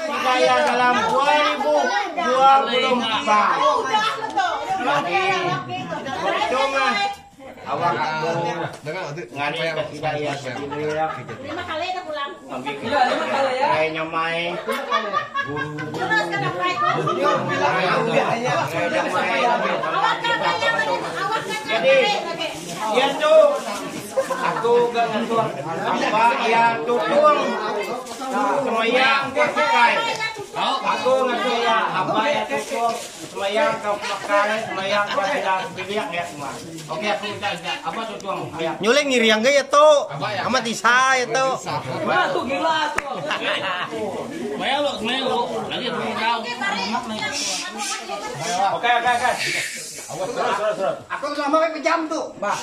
Hidayah dalam 2024. Udah betul. Cuma awak aku ngari ke hidayah sebilik Lima kali kita pulang. ngambil Ya, lima kali ya. kayu nyamai Terus kena naik. Awak kan banyak awak kan Jadi, ya tu aku gak ngasuh apa ya tutung semayang kau pakai. Aku ngasuh ya apa ya tutung semayang kau pakai semayang kau tidak biliak ya semua. Okey aku minta minta apa tutung ya. Nyuling ngiriang ke ya tu. Amat isa ya tu. Wah, tu gila tu. Semayang lu, semayang lu. Lagi aku kau. Okey, okey, okey. Aku selama sampai jam tu. Bah.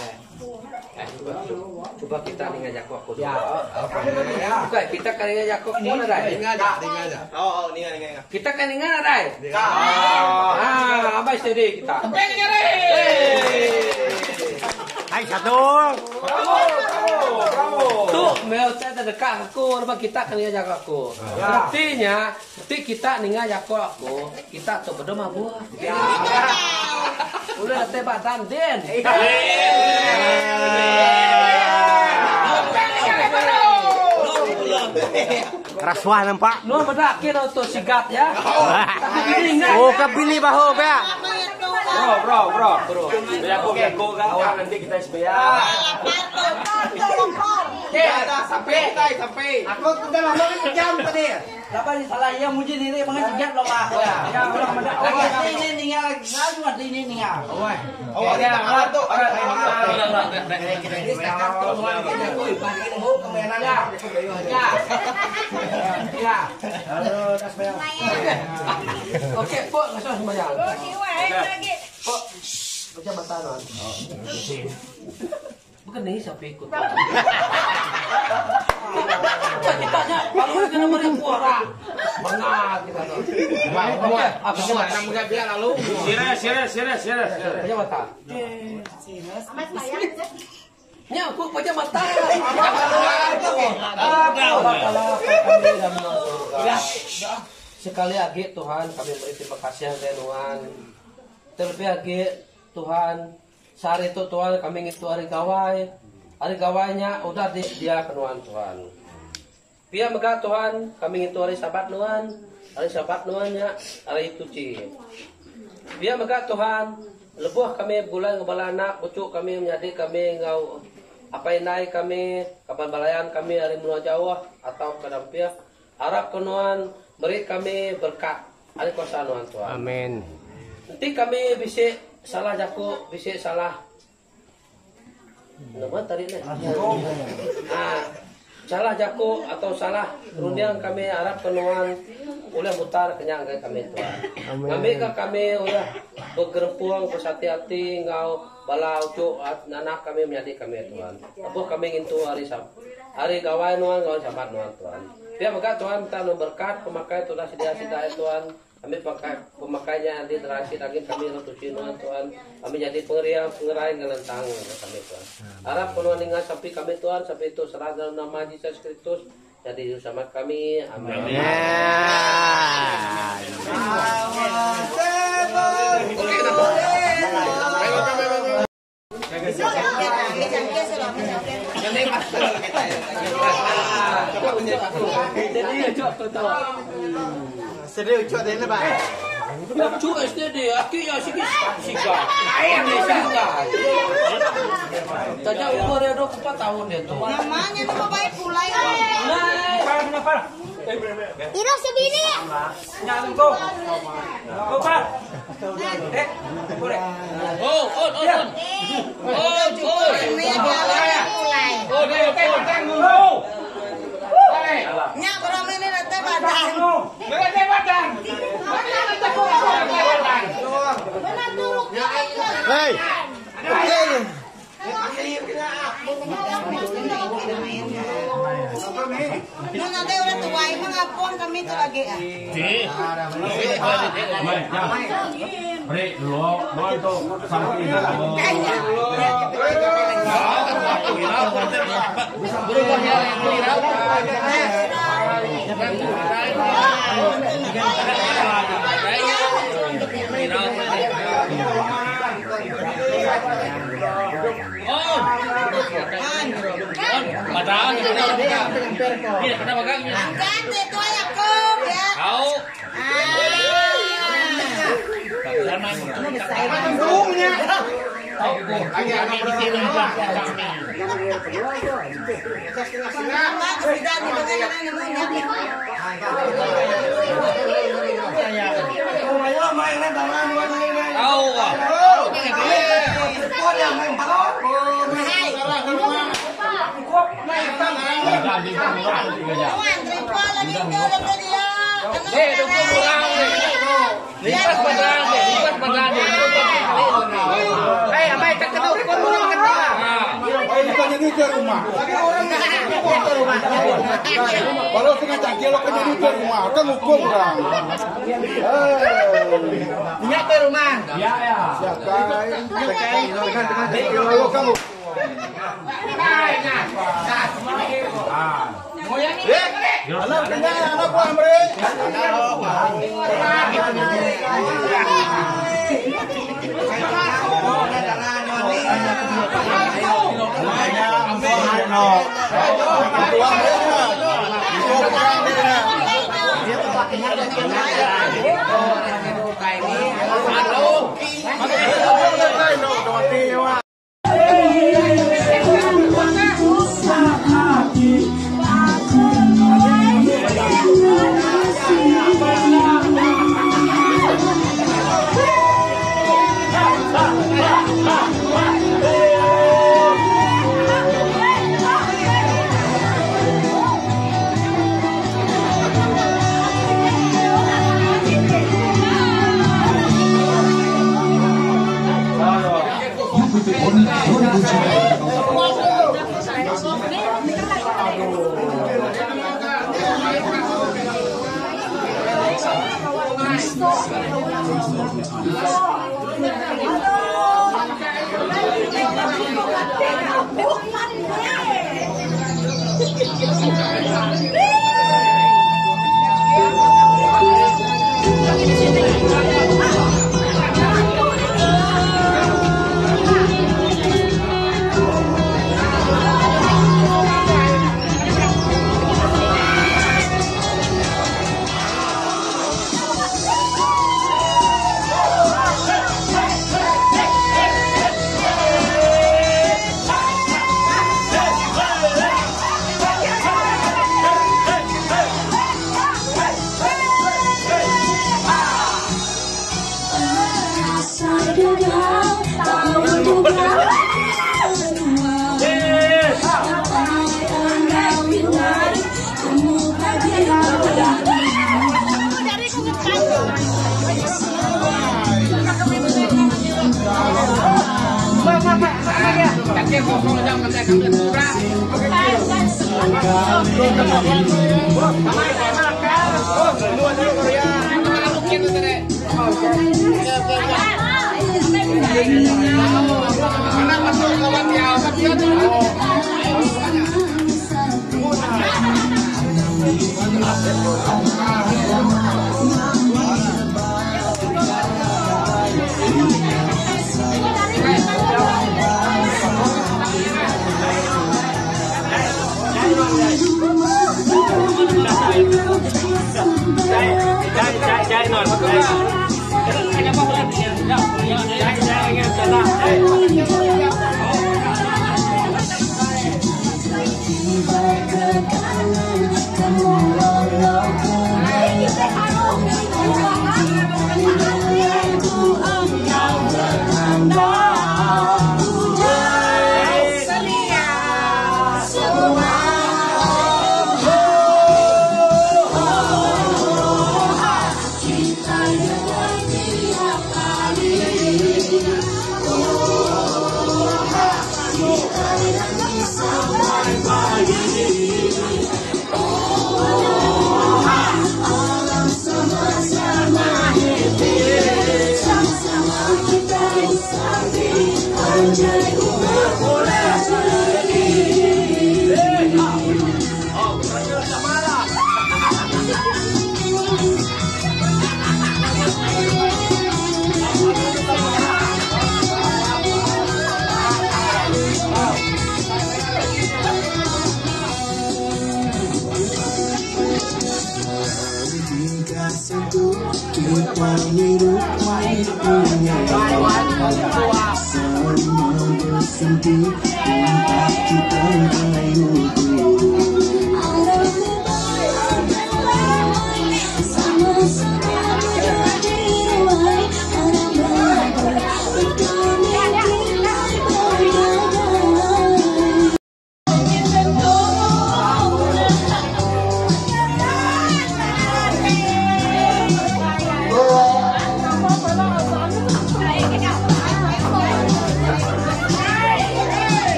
Cuba kita ni ngajak aku dulu. Bukan, kita kan ngajak aku pun ada. Oh, oh, ni ni ni. Kita kan ingat ada. Ah, abai steady kita. Hai satu. Tu mel saya terdekat aku, lepas kita kan ngajak aku. Artinya, nanti kita ni ngajak aku, kita tu berdoa buah. Udah teh badan den. Rasuah nampak. Nu bedak kira tu sigat ya. Tapi bini ingat. Oh, kau bini bahu be. Bro, bro, bro. Bro. Biar aku biar aku kau nanti kita sebayar. Sampai sampai. Aku udah lama kan jam tadi. Laban salah iya muji diri mengan sigat lo mah. Ya, lagi ini ningal ngaju ati ini ningal. Oh, ada tu. Ya. Okey, pok ngasuh sembahyang. Pok baca mata non. Bukan ni siapa ikut. Kita nya baru kena beri kuara. Bangga kita tu. Okey, apa semua? Sira sira sira sira. Baca mata. Nya aku baca mata. Sekali lagi Tuhan kami beri terima kasih kepada Tuhan. Terlebih lagi Tuhan sehari itu Tuhan kami ngitu hari gawai. Hari gawainya udah disedia kenuan Tuhan. Pia mega Tuhan kami ngitu hari sabat nuan. Hari sabat nuannya hari tuci. Pia mega Tuhan lebuh kami bulan ngebala anak ucuk kami menyadi kami ngau apa indai kami kaban balayan kami hari menua jauh atau ke dampih arap kenuan beri kami berkat hari kuasa nuan Tuhan. Amin. Nanti kami bisik salah jaku bisik salah nama tadi ni. Ah, salah jaku atau salah rundiang kami harap kenuan oleh mutar kenyang ke kami Tuhan. Kami ke kami udah bergerempuang bersati-hati ngau bala ucuk anak kami menjadi kami Tuhan. Abuh kami ngintu hari sab hari gawai nuan ngau sabat nuan Tuhan. Biar maka Tuhan minta nu berkat pemakai tulah sedia sida Tuhan. Kami pakai pemakainya di terasi lagi kami untuk nuan Tuhan. Kami jadi pengeriang pengerai ngelentang kami Tuhan. Harap penuhan ingat sampai kami Tuhan sampai itu serah dalam nama Yesus Kristus jadi sama kami. Amin. Jadi ucap tu tu. Serius ucap dia lepas. Ucap SD dia, aki ya sikit siga. Ini siga. Saja umur dia 24 tahun dia tu. Namanya tu baik pulai. Iro sebini. Oh, on on on. Oh, oh. Oh, dia Mulai. Nyak berapa ini nanti badan. Hei. Nung nanti udah tua, emang ngapon kami tu lagi ah. Beri dulu, dulu itu sampai Angkat itu Yakob ya. Kalau kena cakil, lo kena di rumah, kan hukum kan. Ingat ke rumah. Ya ya. Anak kena anak gua amre.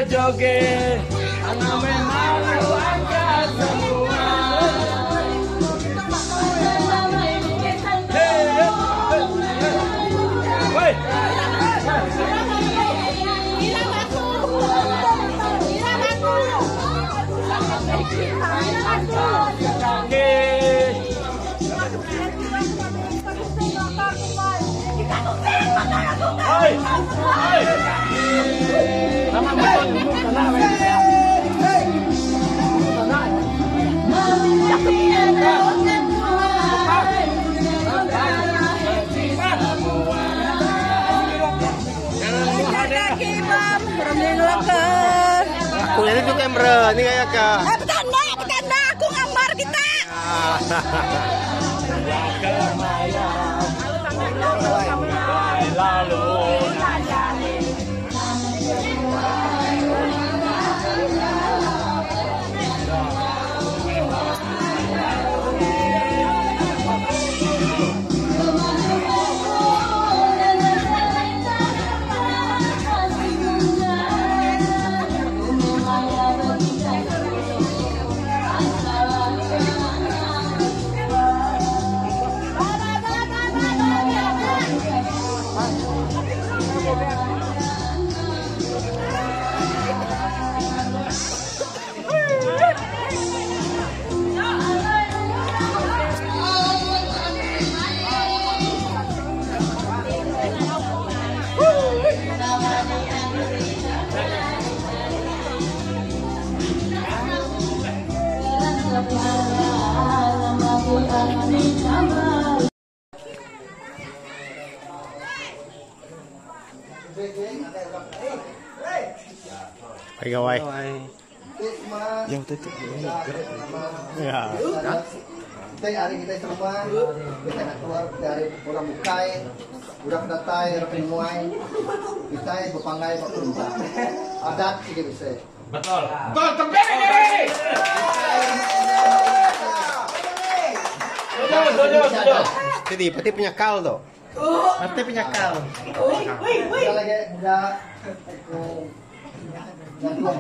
Berjoget Anang malu angkat semua. Woi. Aku jadi tu kamera ni kayak ka. Eh, bertanda, bertanda aku gambar kita. Hai gawai. Yang tutup Ya. Kita hari kita serumah, kita nak keluar dari orang bukai, orang datai, orang penemuai, kita berpanggai berperumah. Adat kita bisa. Betul. Betul, tepek ni. Setuju, setuju. Jadi pati penyakal tu. Pati penyakal. Kita lagi budak aku nyangkung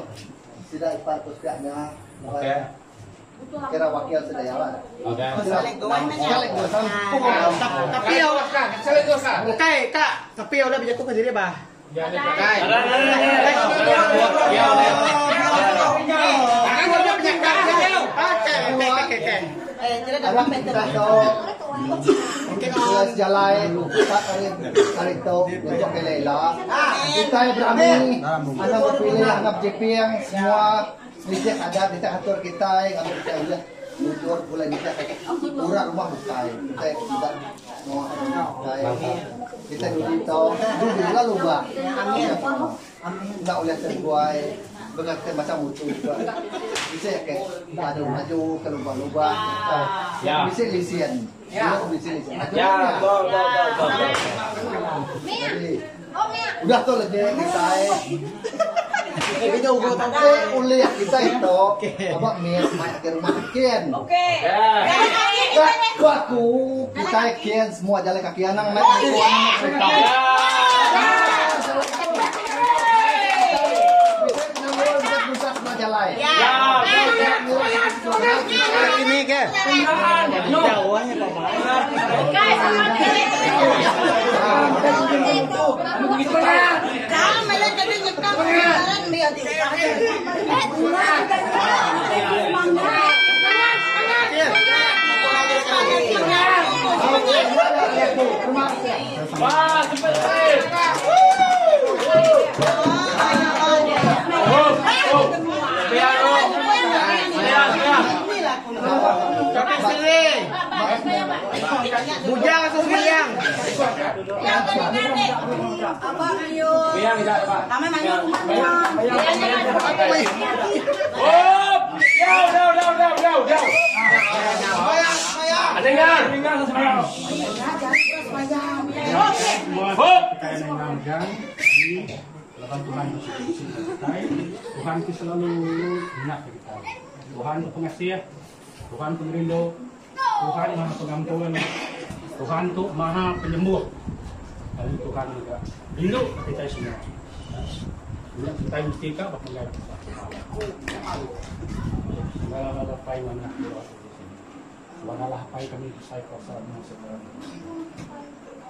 tidak ipat pihaknya. Okey. Kira wakil sudah ya lah. Okey. Tapi Bukai kak, tapi udah bisa aku sendiri bah. Bukai. Aku udah penyakal. Oke, oke, oke, oke. Alam kita tahu. Kita sejalai, kita tarik tarik tahu untuk kelela. Kita berani, anak berpilih, anak JP yang semua sedikit ada kita atur kita, ngambil kita udah mundur bulan kita kurang rumah bukai kita tidak mau bukai kita dulu tahu dulu lalu bah tidak oleh terbuai bengat macam mutu juga bisa ya kayak maju maju ke lubang-lubang Ya. bisa lisian ya bisa lisian Ya, betul, betul, betul, betul. Jadi, udah tuh lebih kita Eh, oleh kita itu, apa mir main ke rumah kian. Oke. Ya. Kak, aku kita kian semua jalan kaki anang naik aku anang kereta. Bisa bisa semua jalan. Ya. Ini ke? Wah, cepet. Biar, biar, biar. Tapi sini. Bujang atau sembiang? Apa yuk? Biar, tidak, Pak. Kami main rumah. Oh, ya, udah, udah, udah, udah, udah. Dengar. Hop. Tuhan Tuhan itu selalu ingat ke kita. Tuhan itu pengasih, Tuhan pengerindu, Tuhan maha pengampun, Tuhan itu maha penyembuh. Lalu Tuhan juga rindu ke kita semua. Nya kitai mesti ka bepenggai bansa. Enggau apai manah bela tu di sini. Laban alah apai kami besai kuasa meh serta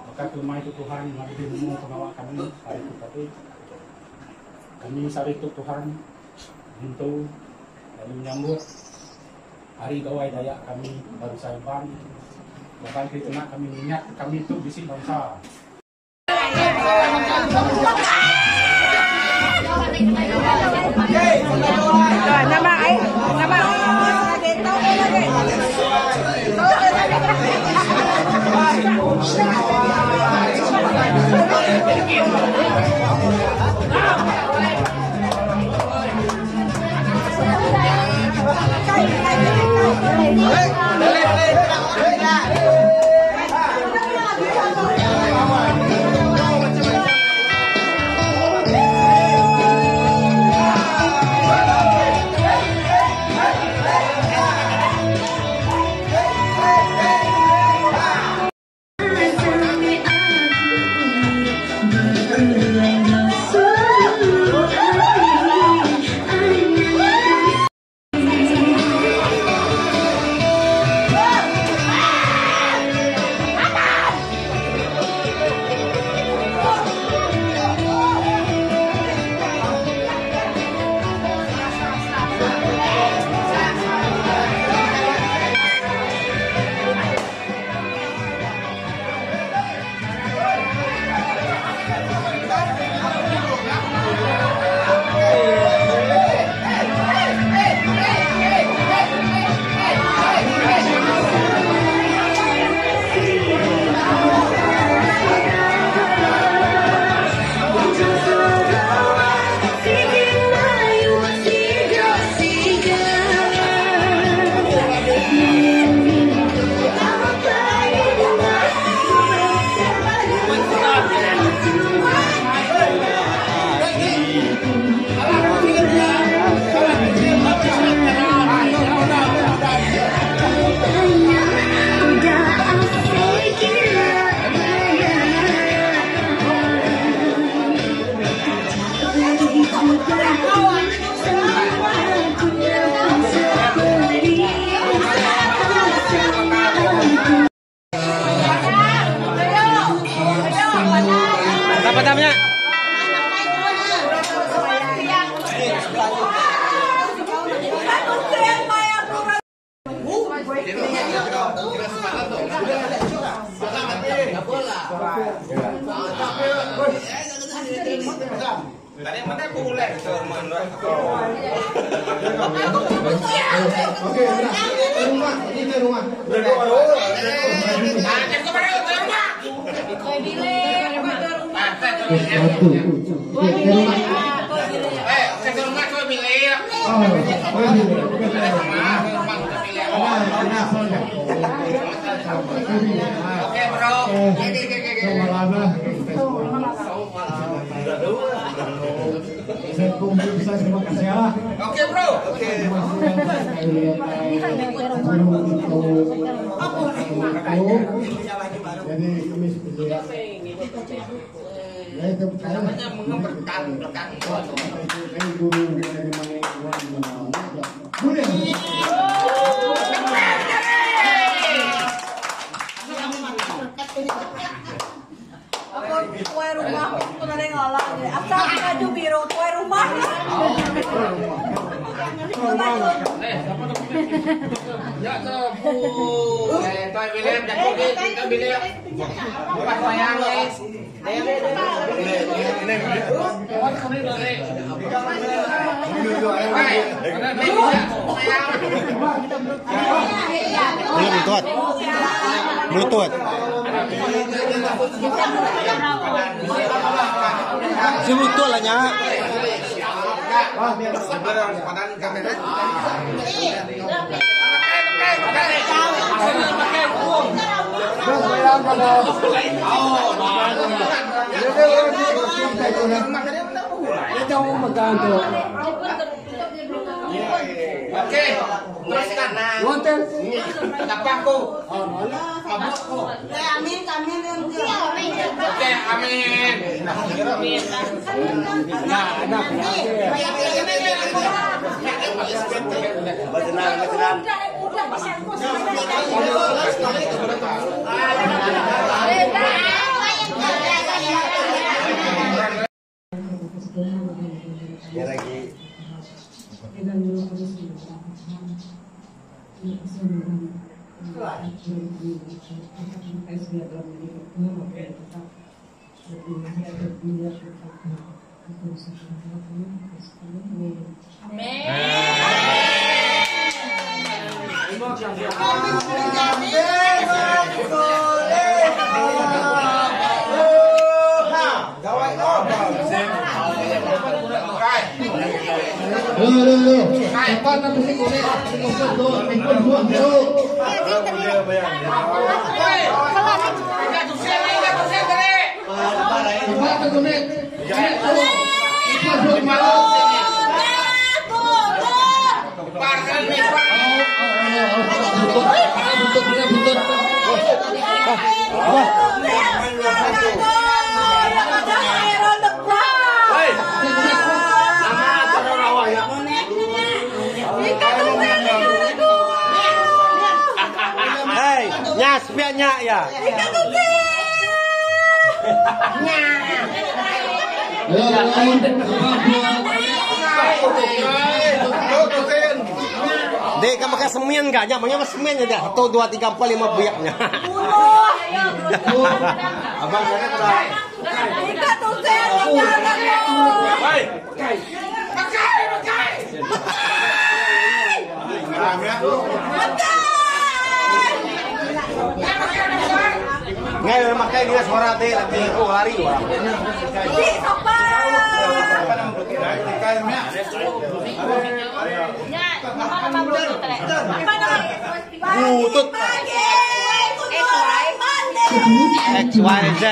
Baka ke lemai tu Tuhan lebih nemu pengawa kami hari tu tadi. Kami sehari tu Tuhan ngintu lalu nyambut Hari Gawai Dayak kami bansa Iban laban ti kena kami ngingat kami tu bisi bansa. Belum tuat. Belum tuat. Sebelum tuat lah nya. Okey. Teruskan. Tapah ku. Mabuk ku. Amin, amin. Okey, amin. Bersenang, bersenang. Ini lagi. Hei, nya sepiak nya ya. Dek, kamu makan semen gak? Nya, banyak semen ya dah. 1 2 3 4 5 biaknya. Abang saya kena. Hei. Pakai, pakai. Ngai orang makai dia suara teh lagi oh lari orang. Butut. X Y Z.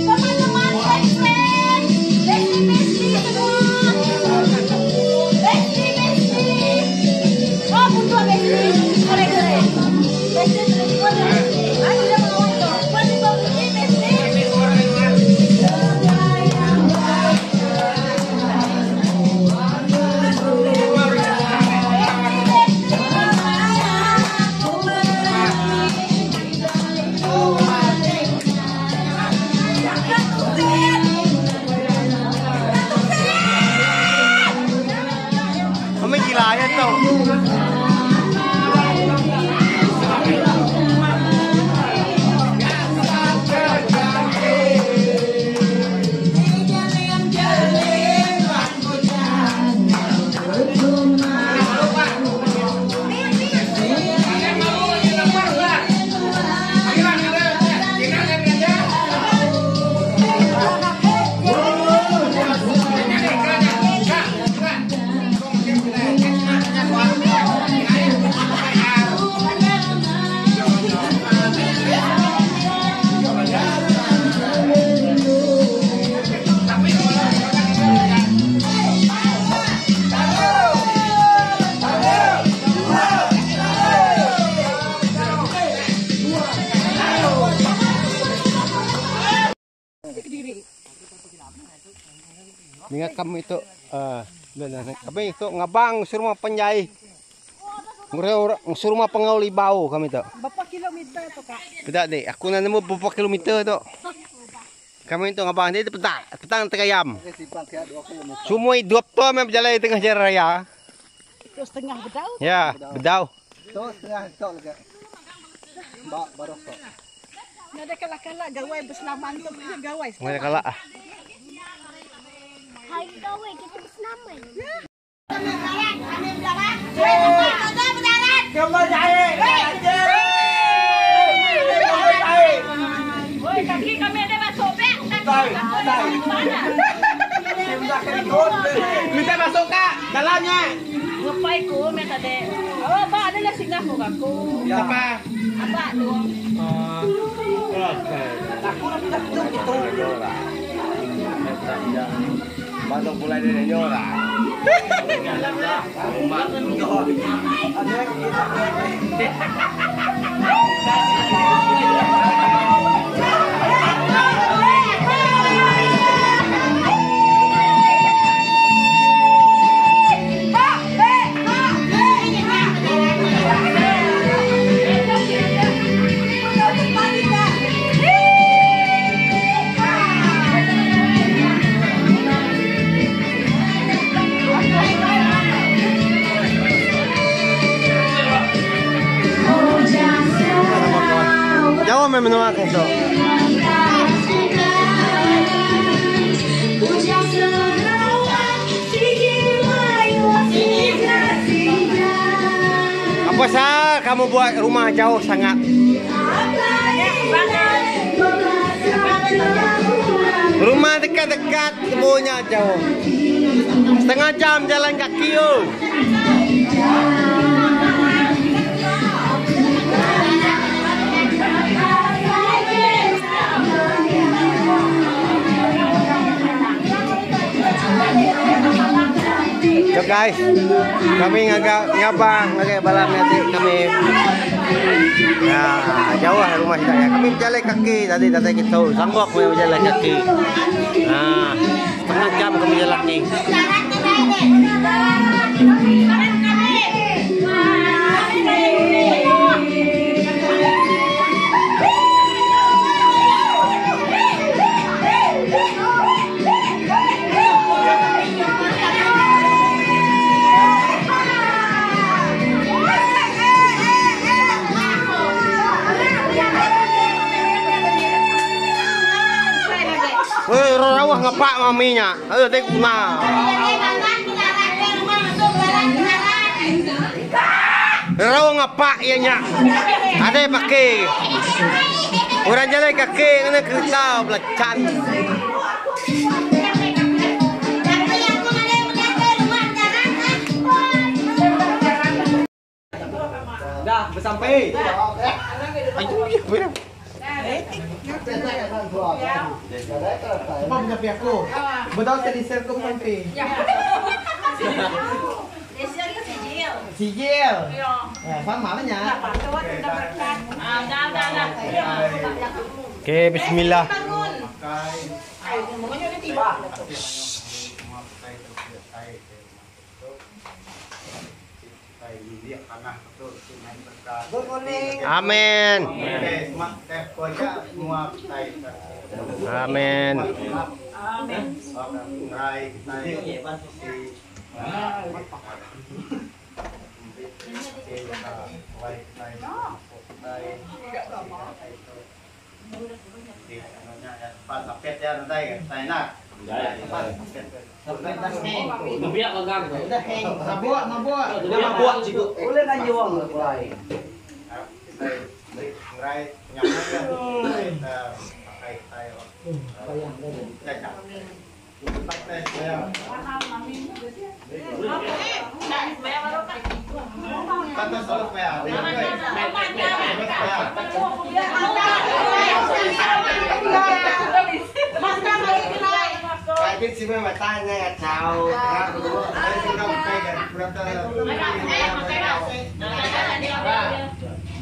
Teman-teman, best friend, bestie, bestie semua. Bestie, bestie. Oh, butuh bestie. Boleh, boleh. Bestie, boleh, bestie. Ayo, dah mau itu. Boleh, boleh, bestie. Ninga kami tu uh, kami tu ngabang serumah panjai. Ngurang serumah pengau libau kami tu. Berapa kilometer tu kak? Tidak dek, aku nak nemu berapa kilometer tu. Kami tu ngabang dia petang, petang terayam. Semua hidup tu memang berjalan di tengah jalan raya. Tu setengah bedau. Ya, bedau. Tu setengah tu lagi. Ba baru tu. Nada kalah-kalah gawai berselaman tu gawai. Nada kalah ah. Hari gawai kita bersenaman. Kaki kami ada masuk beg. Minta masuk kak, dalamnya. Ngapai ku me tadi. Oh, ba adalah singgah mu aku. Siapa? Apa tu? Baru mulai dari nyora. Jauh memang menua aku tu. Apa sah kamu buat rumah jauh sangat? Rumah dekat-dekat semuanya jauh. Setengah jam jalan kaki yo. So guys, kami ngagak ngabang ngagai balam nanti kami. Ya, jauh lah rumah kita ya. Kami berjalan kaki tadi tadi kita sanggup kami berjalan kaki. Nah, setengah jam kami jalan kaki. Weh, rawah ngapak maminya. Ayo teh guna. Rawah ngapak iya nya. Ada pakai. Orang jalan kaki kena kereta belacan. Dah, bersampai. Aduh, ya benar. Apa punya pihak aku? Betul saya di ko nanti. Sijil. Ya, sama lah nya. Okey, bismillah. Amin. Amin. Mabuk, mabuk. Dia mabuk cikgu. Boleh kan juang mulai.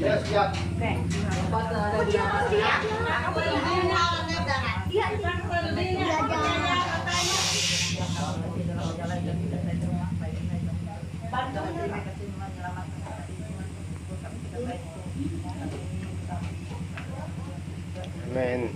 Ya, siap. Amen.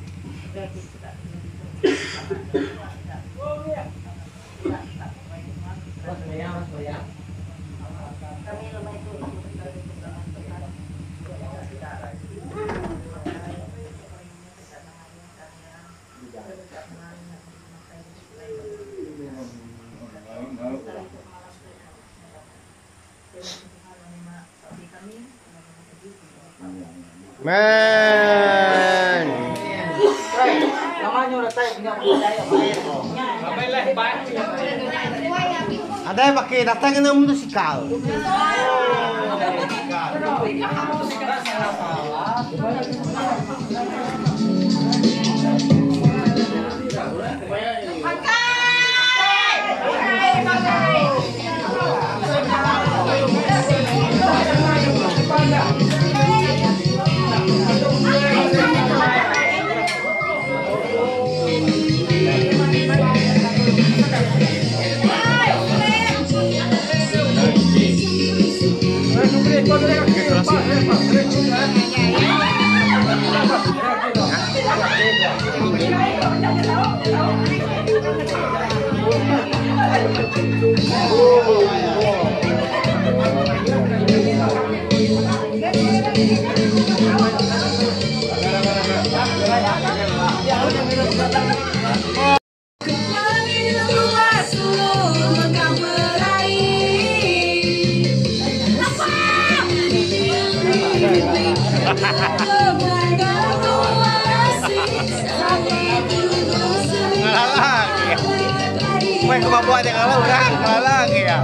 Amen. Ada pakai datang kena motosikal. Ngalah ya. Weh kemampuan yang kalah orang ngalah ya.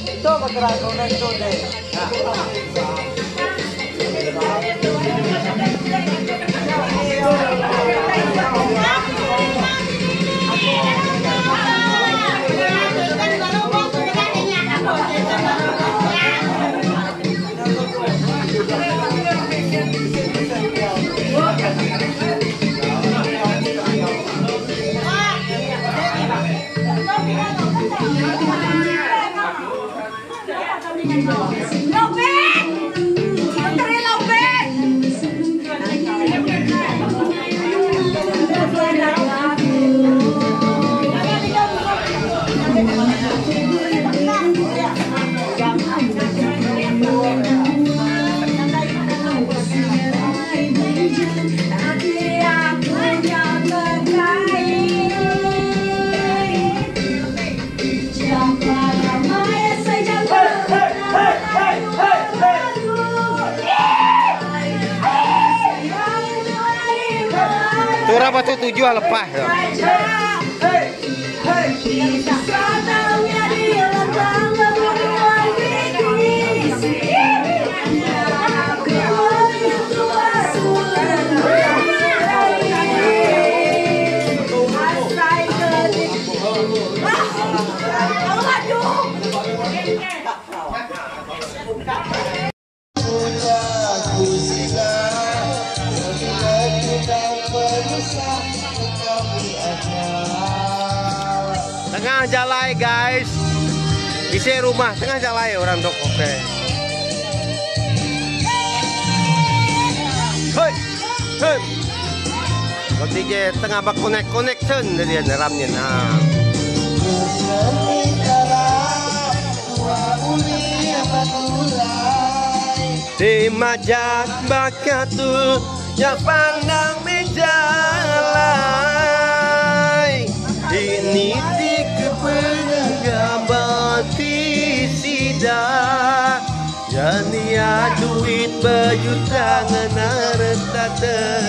Itu bergerak itu deh. Lopet! Menteri Lopet! Tura batu tujuh lepas tu. Tengah jalan guys. Isi rumah tengah jalan orang tu oke. Hei. Hei. Kau tengah bak connect connection dia ramnya nah. Di majak bakatul ya pandang mejalai. Ini di kepenggabati sida. Jania duit berjuta ngenareta.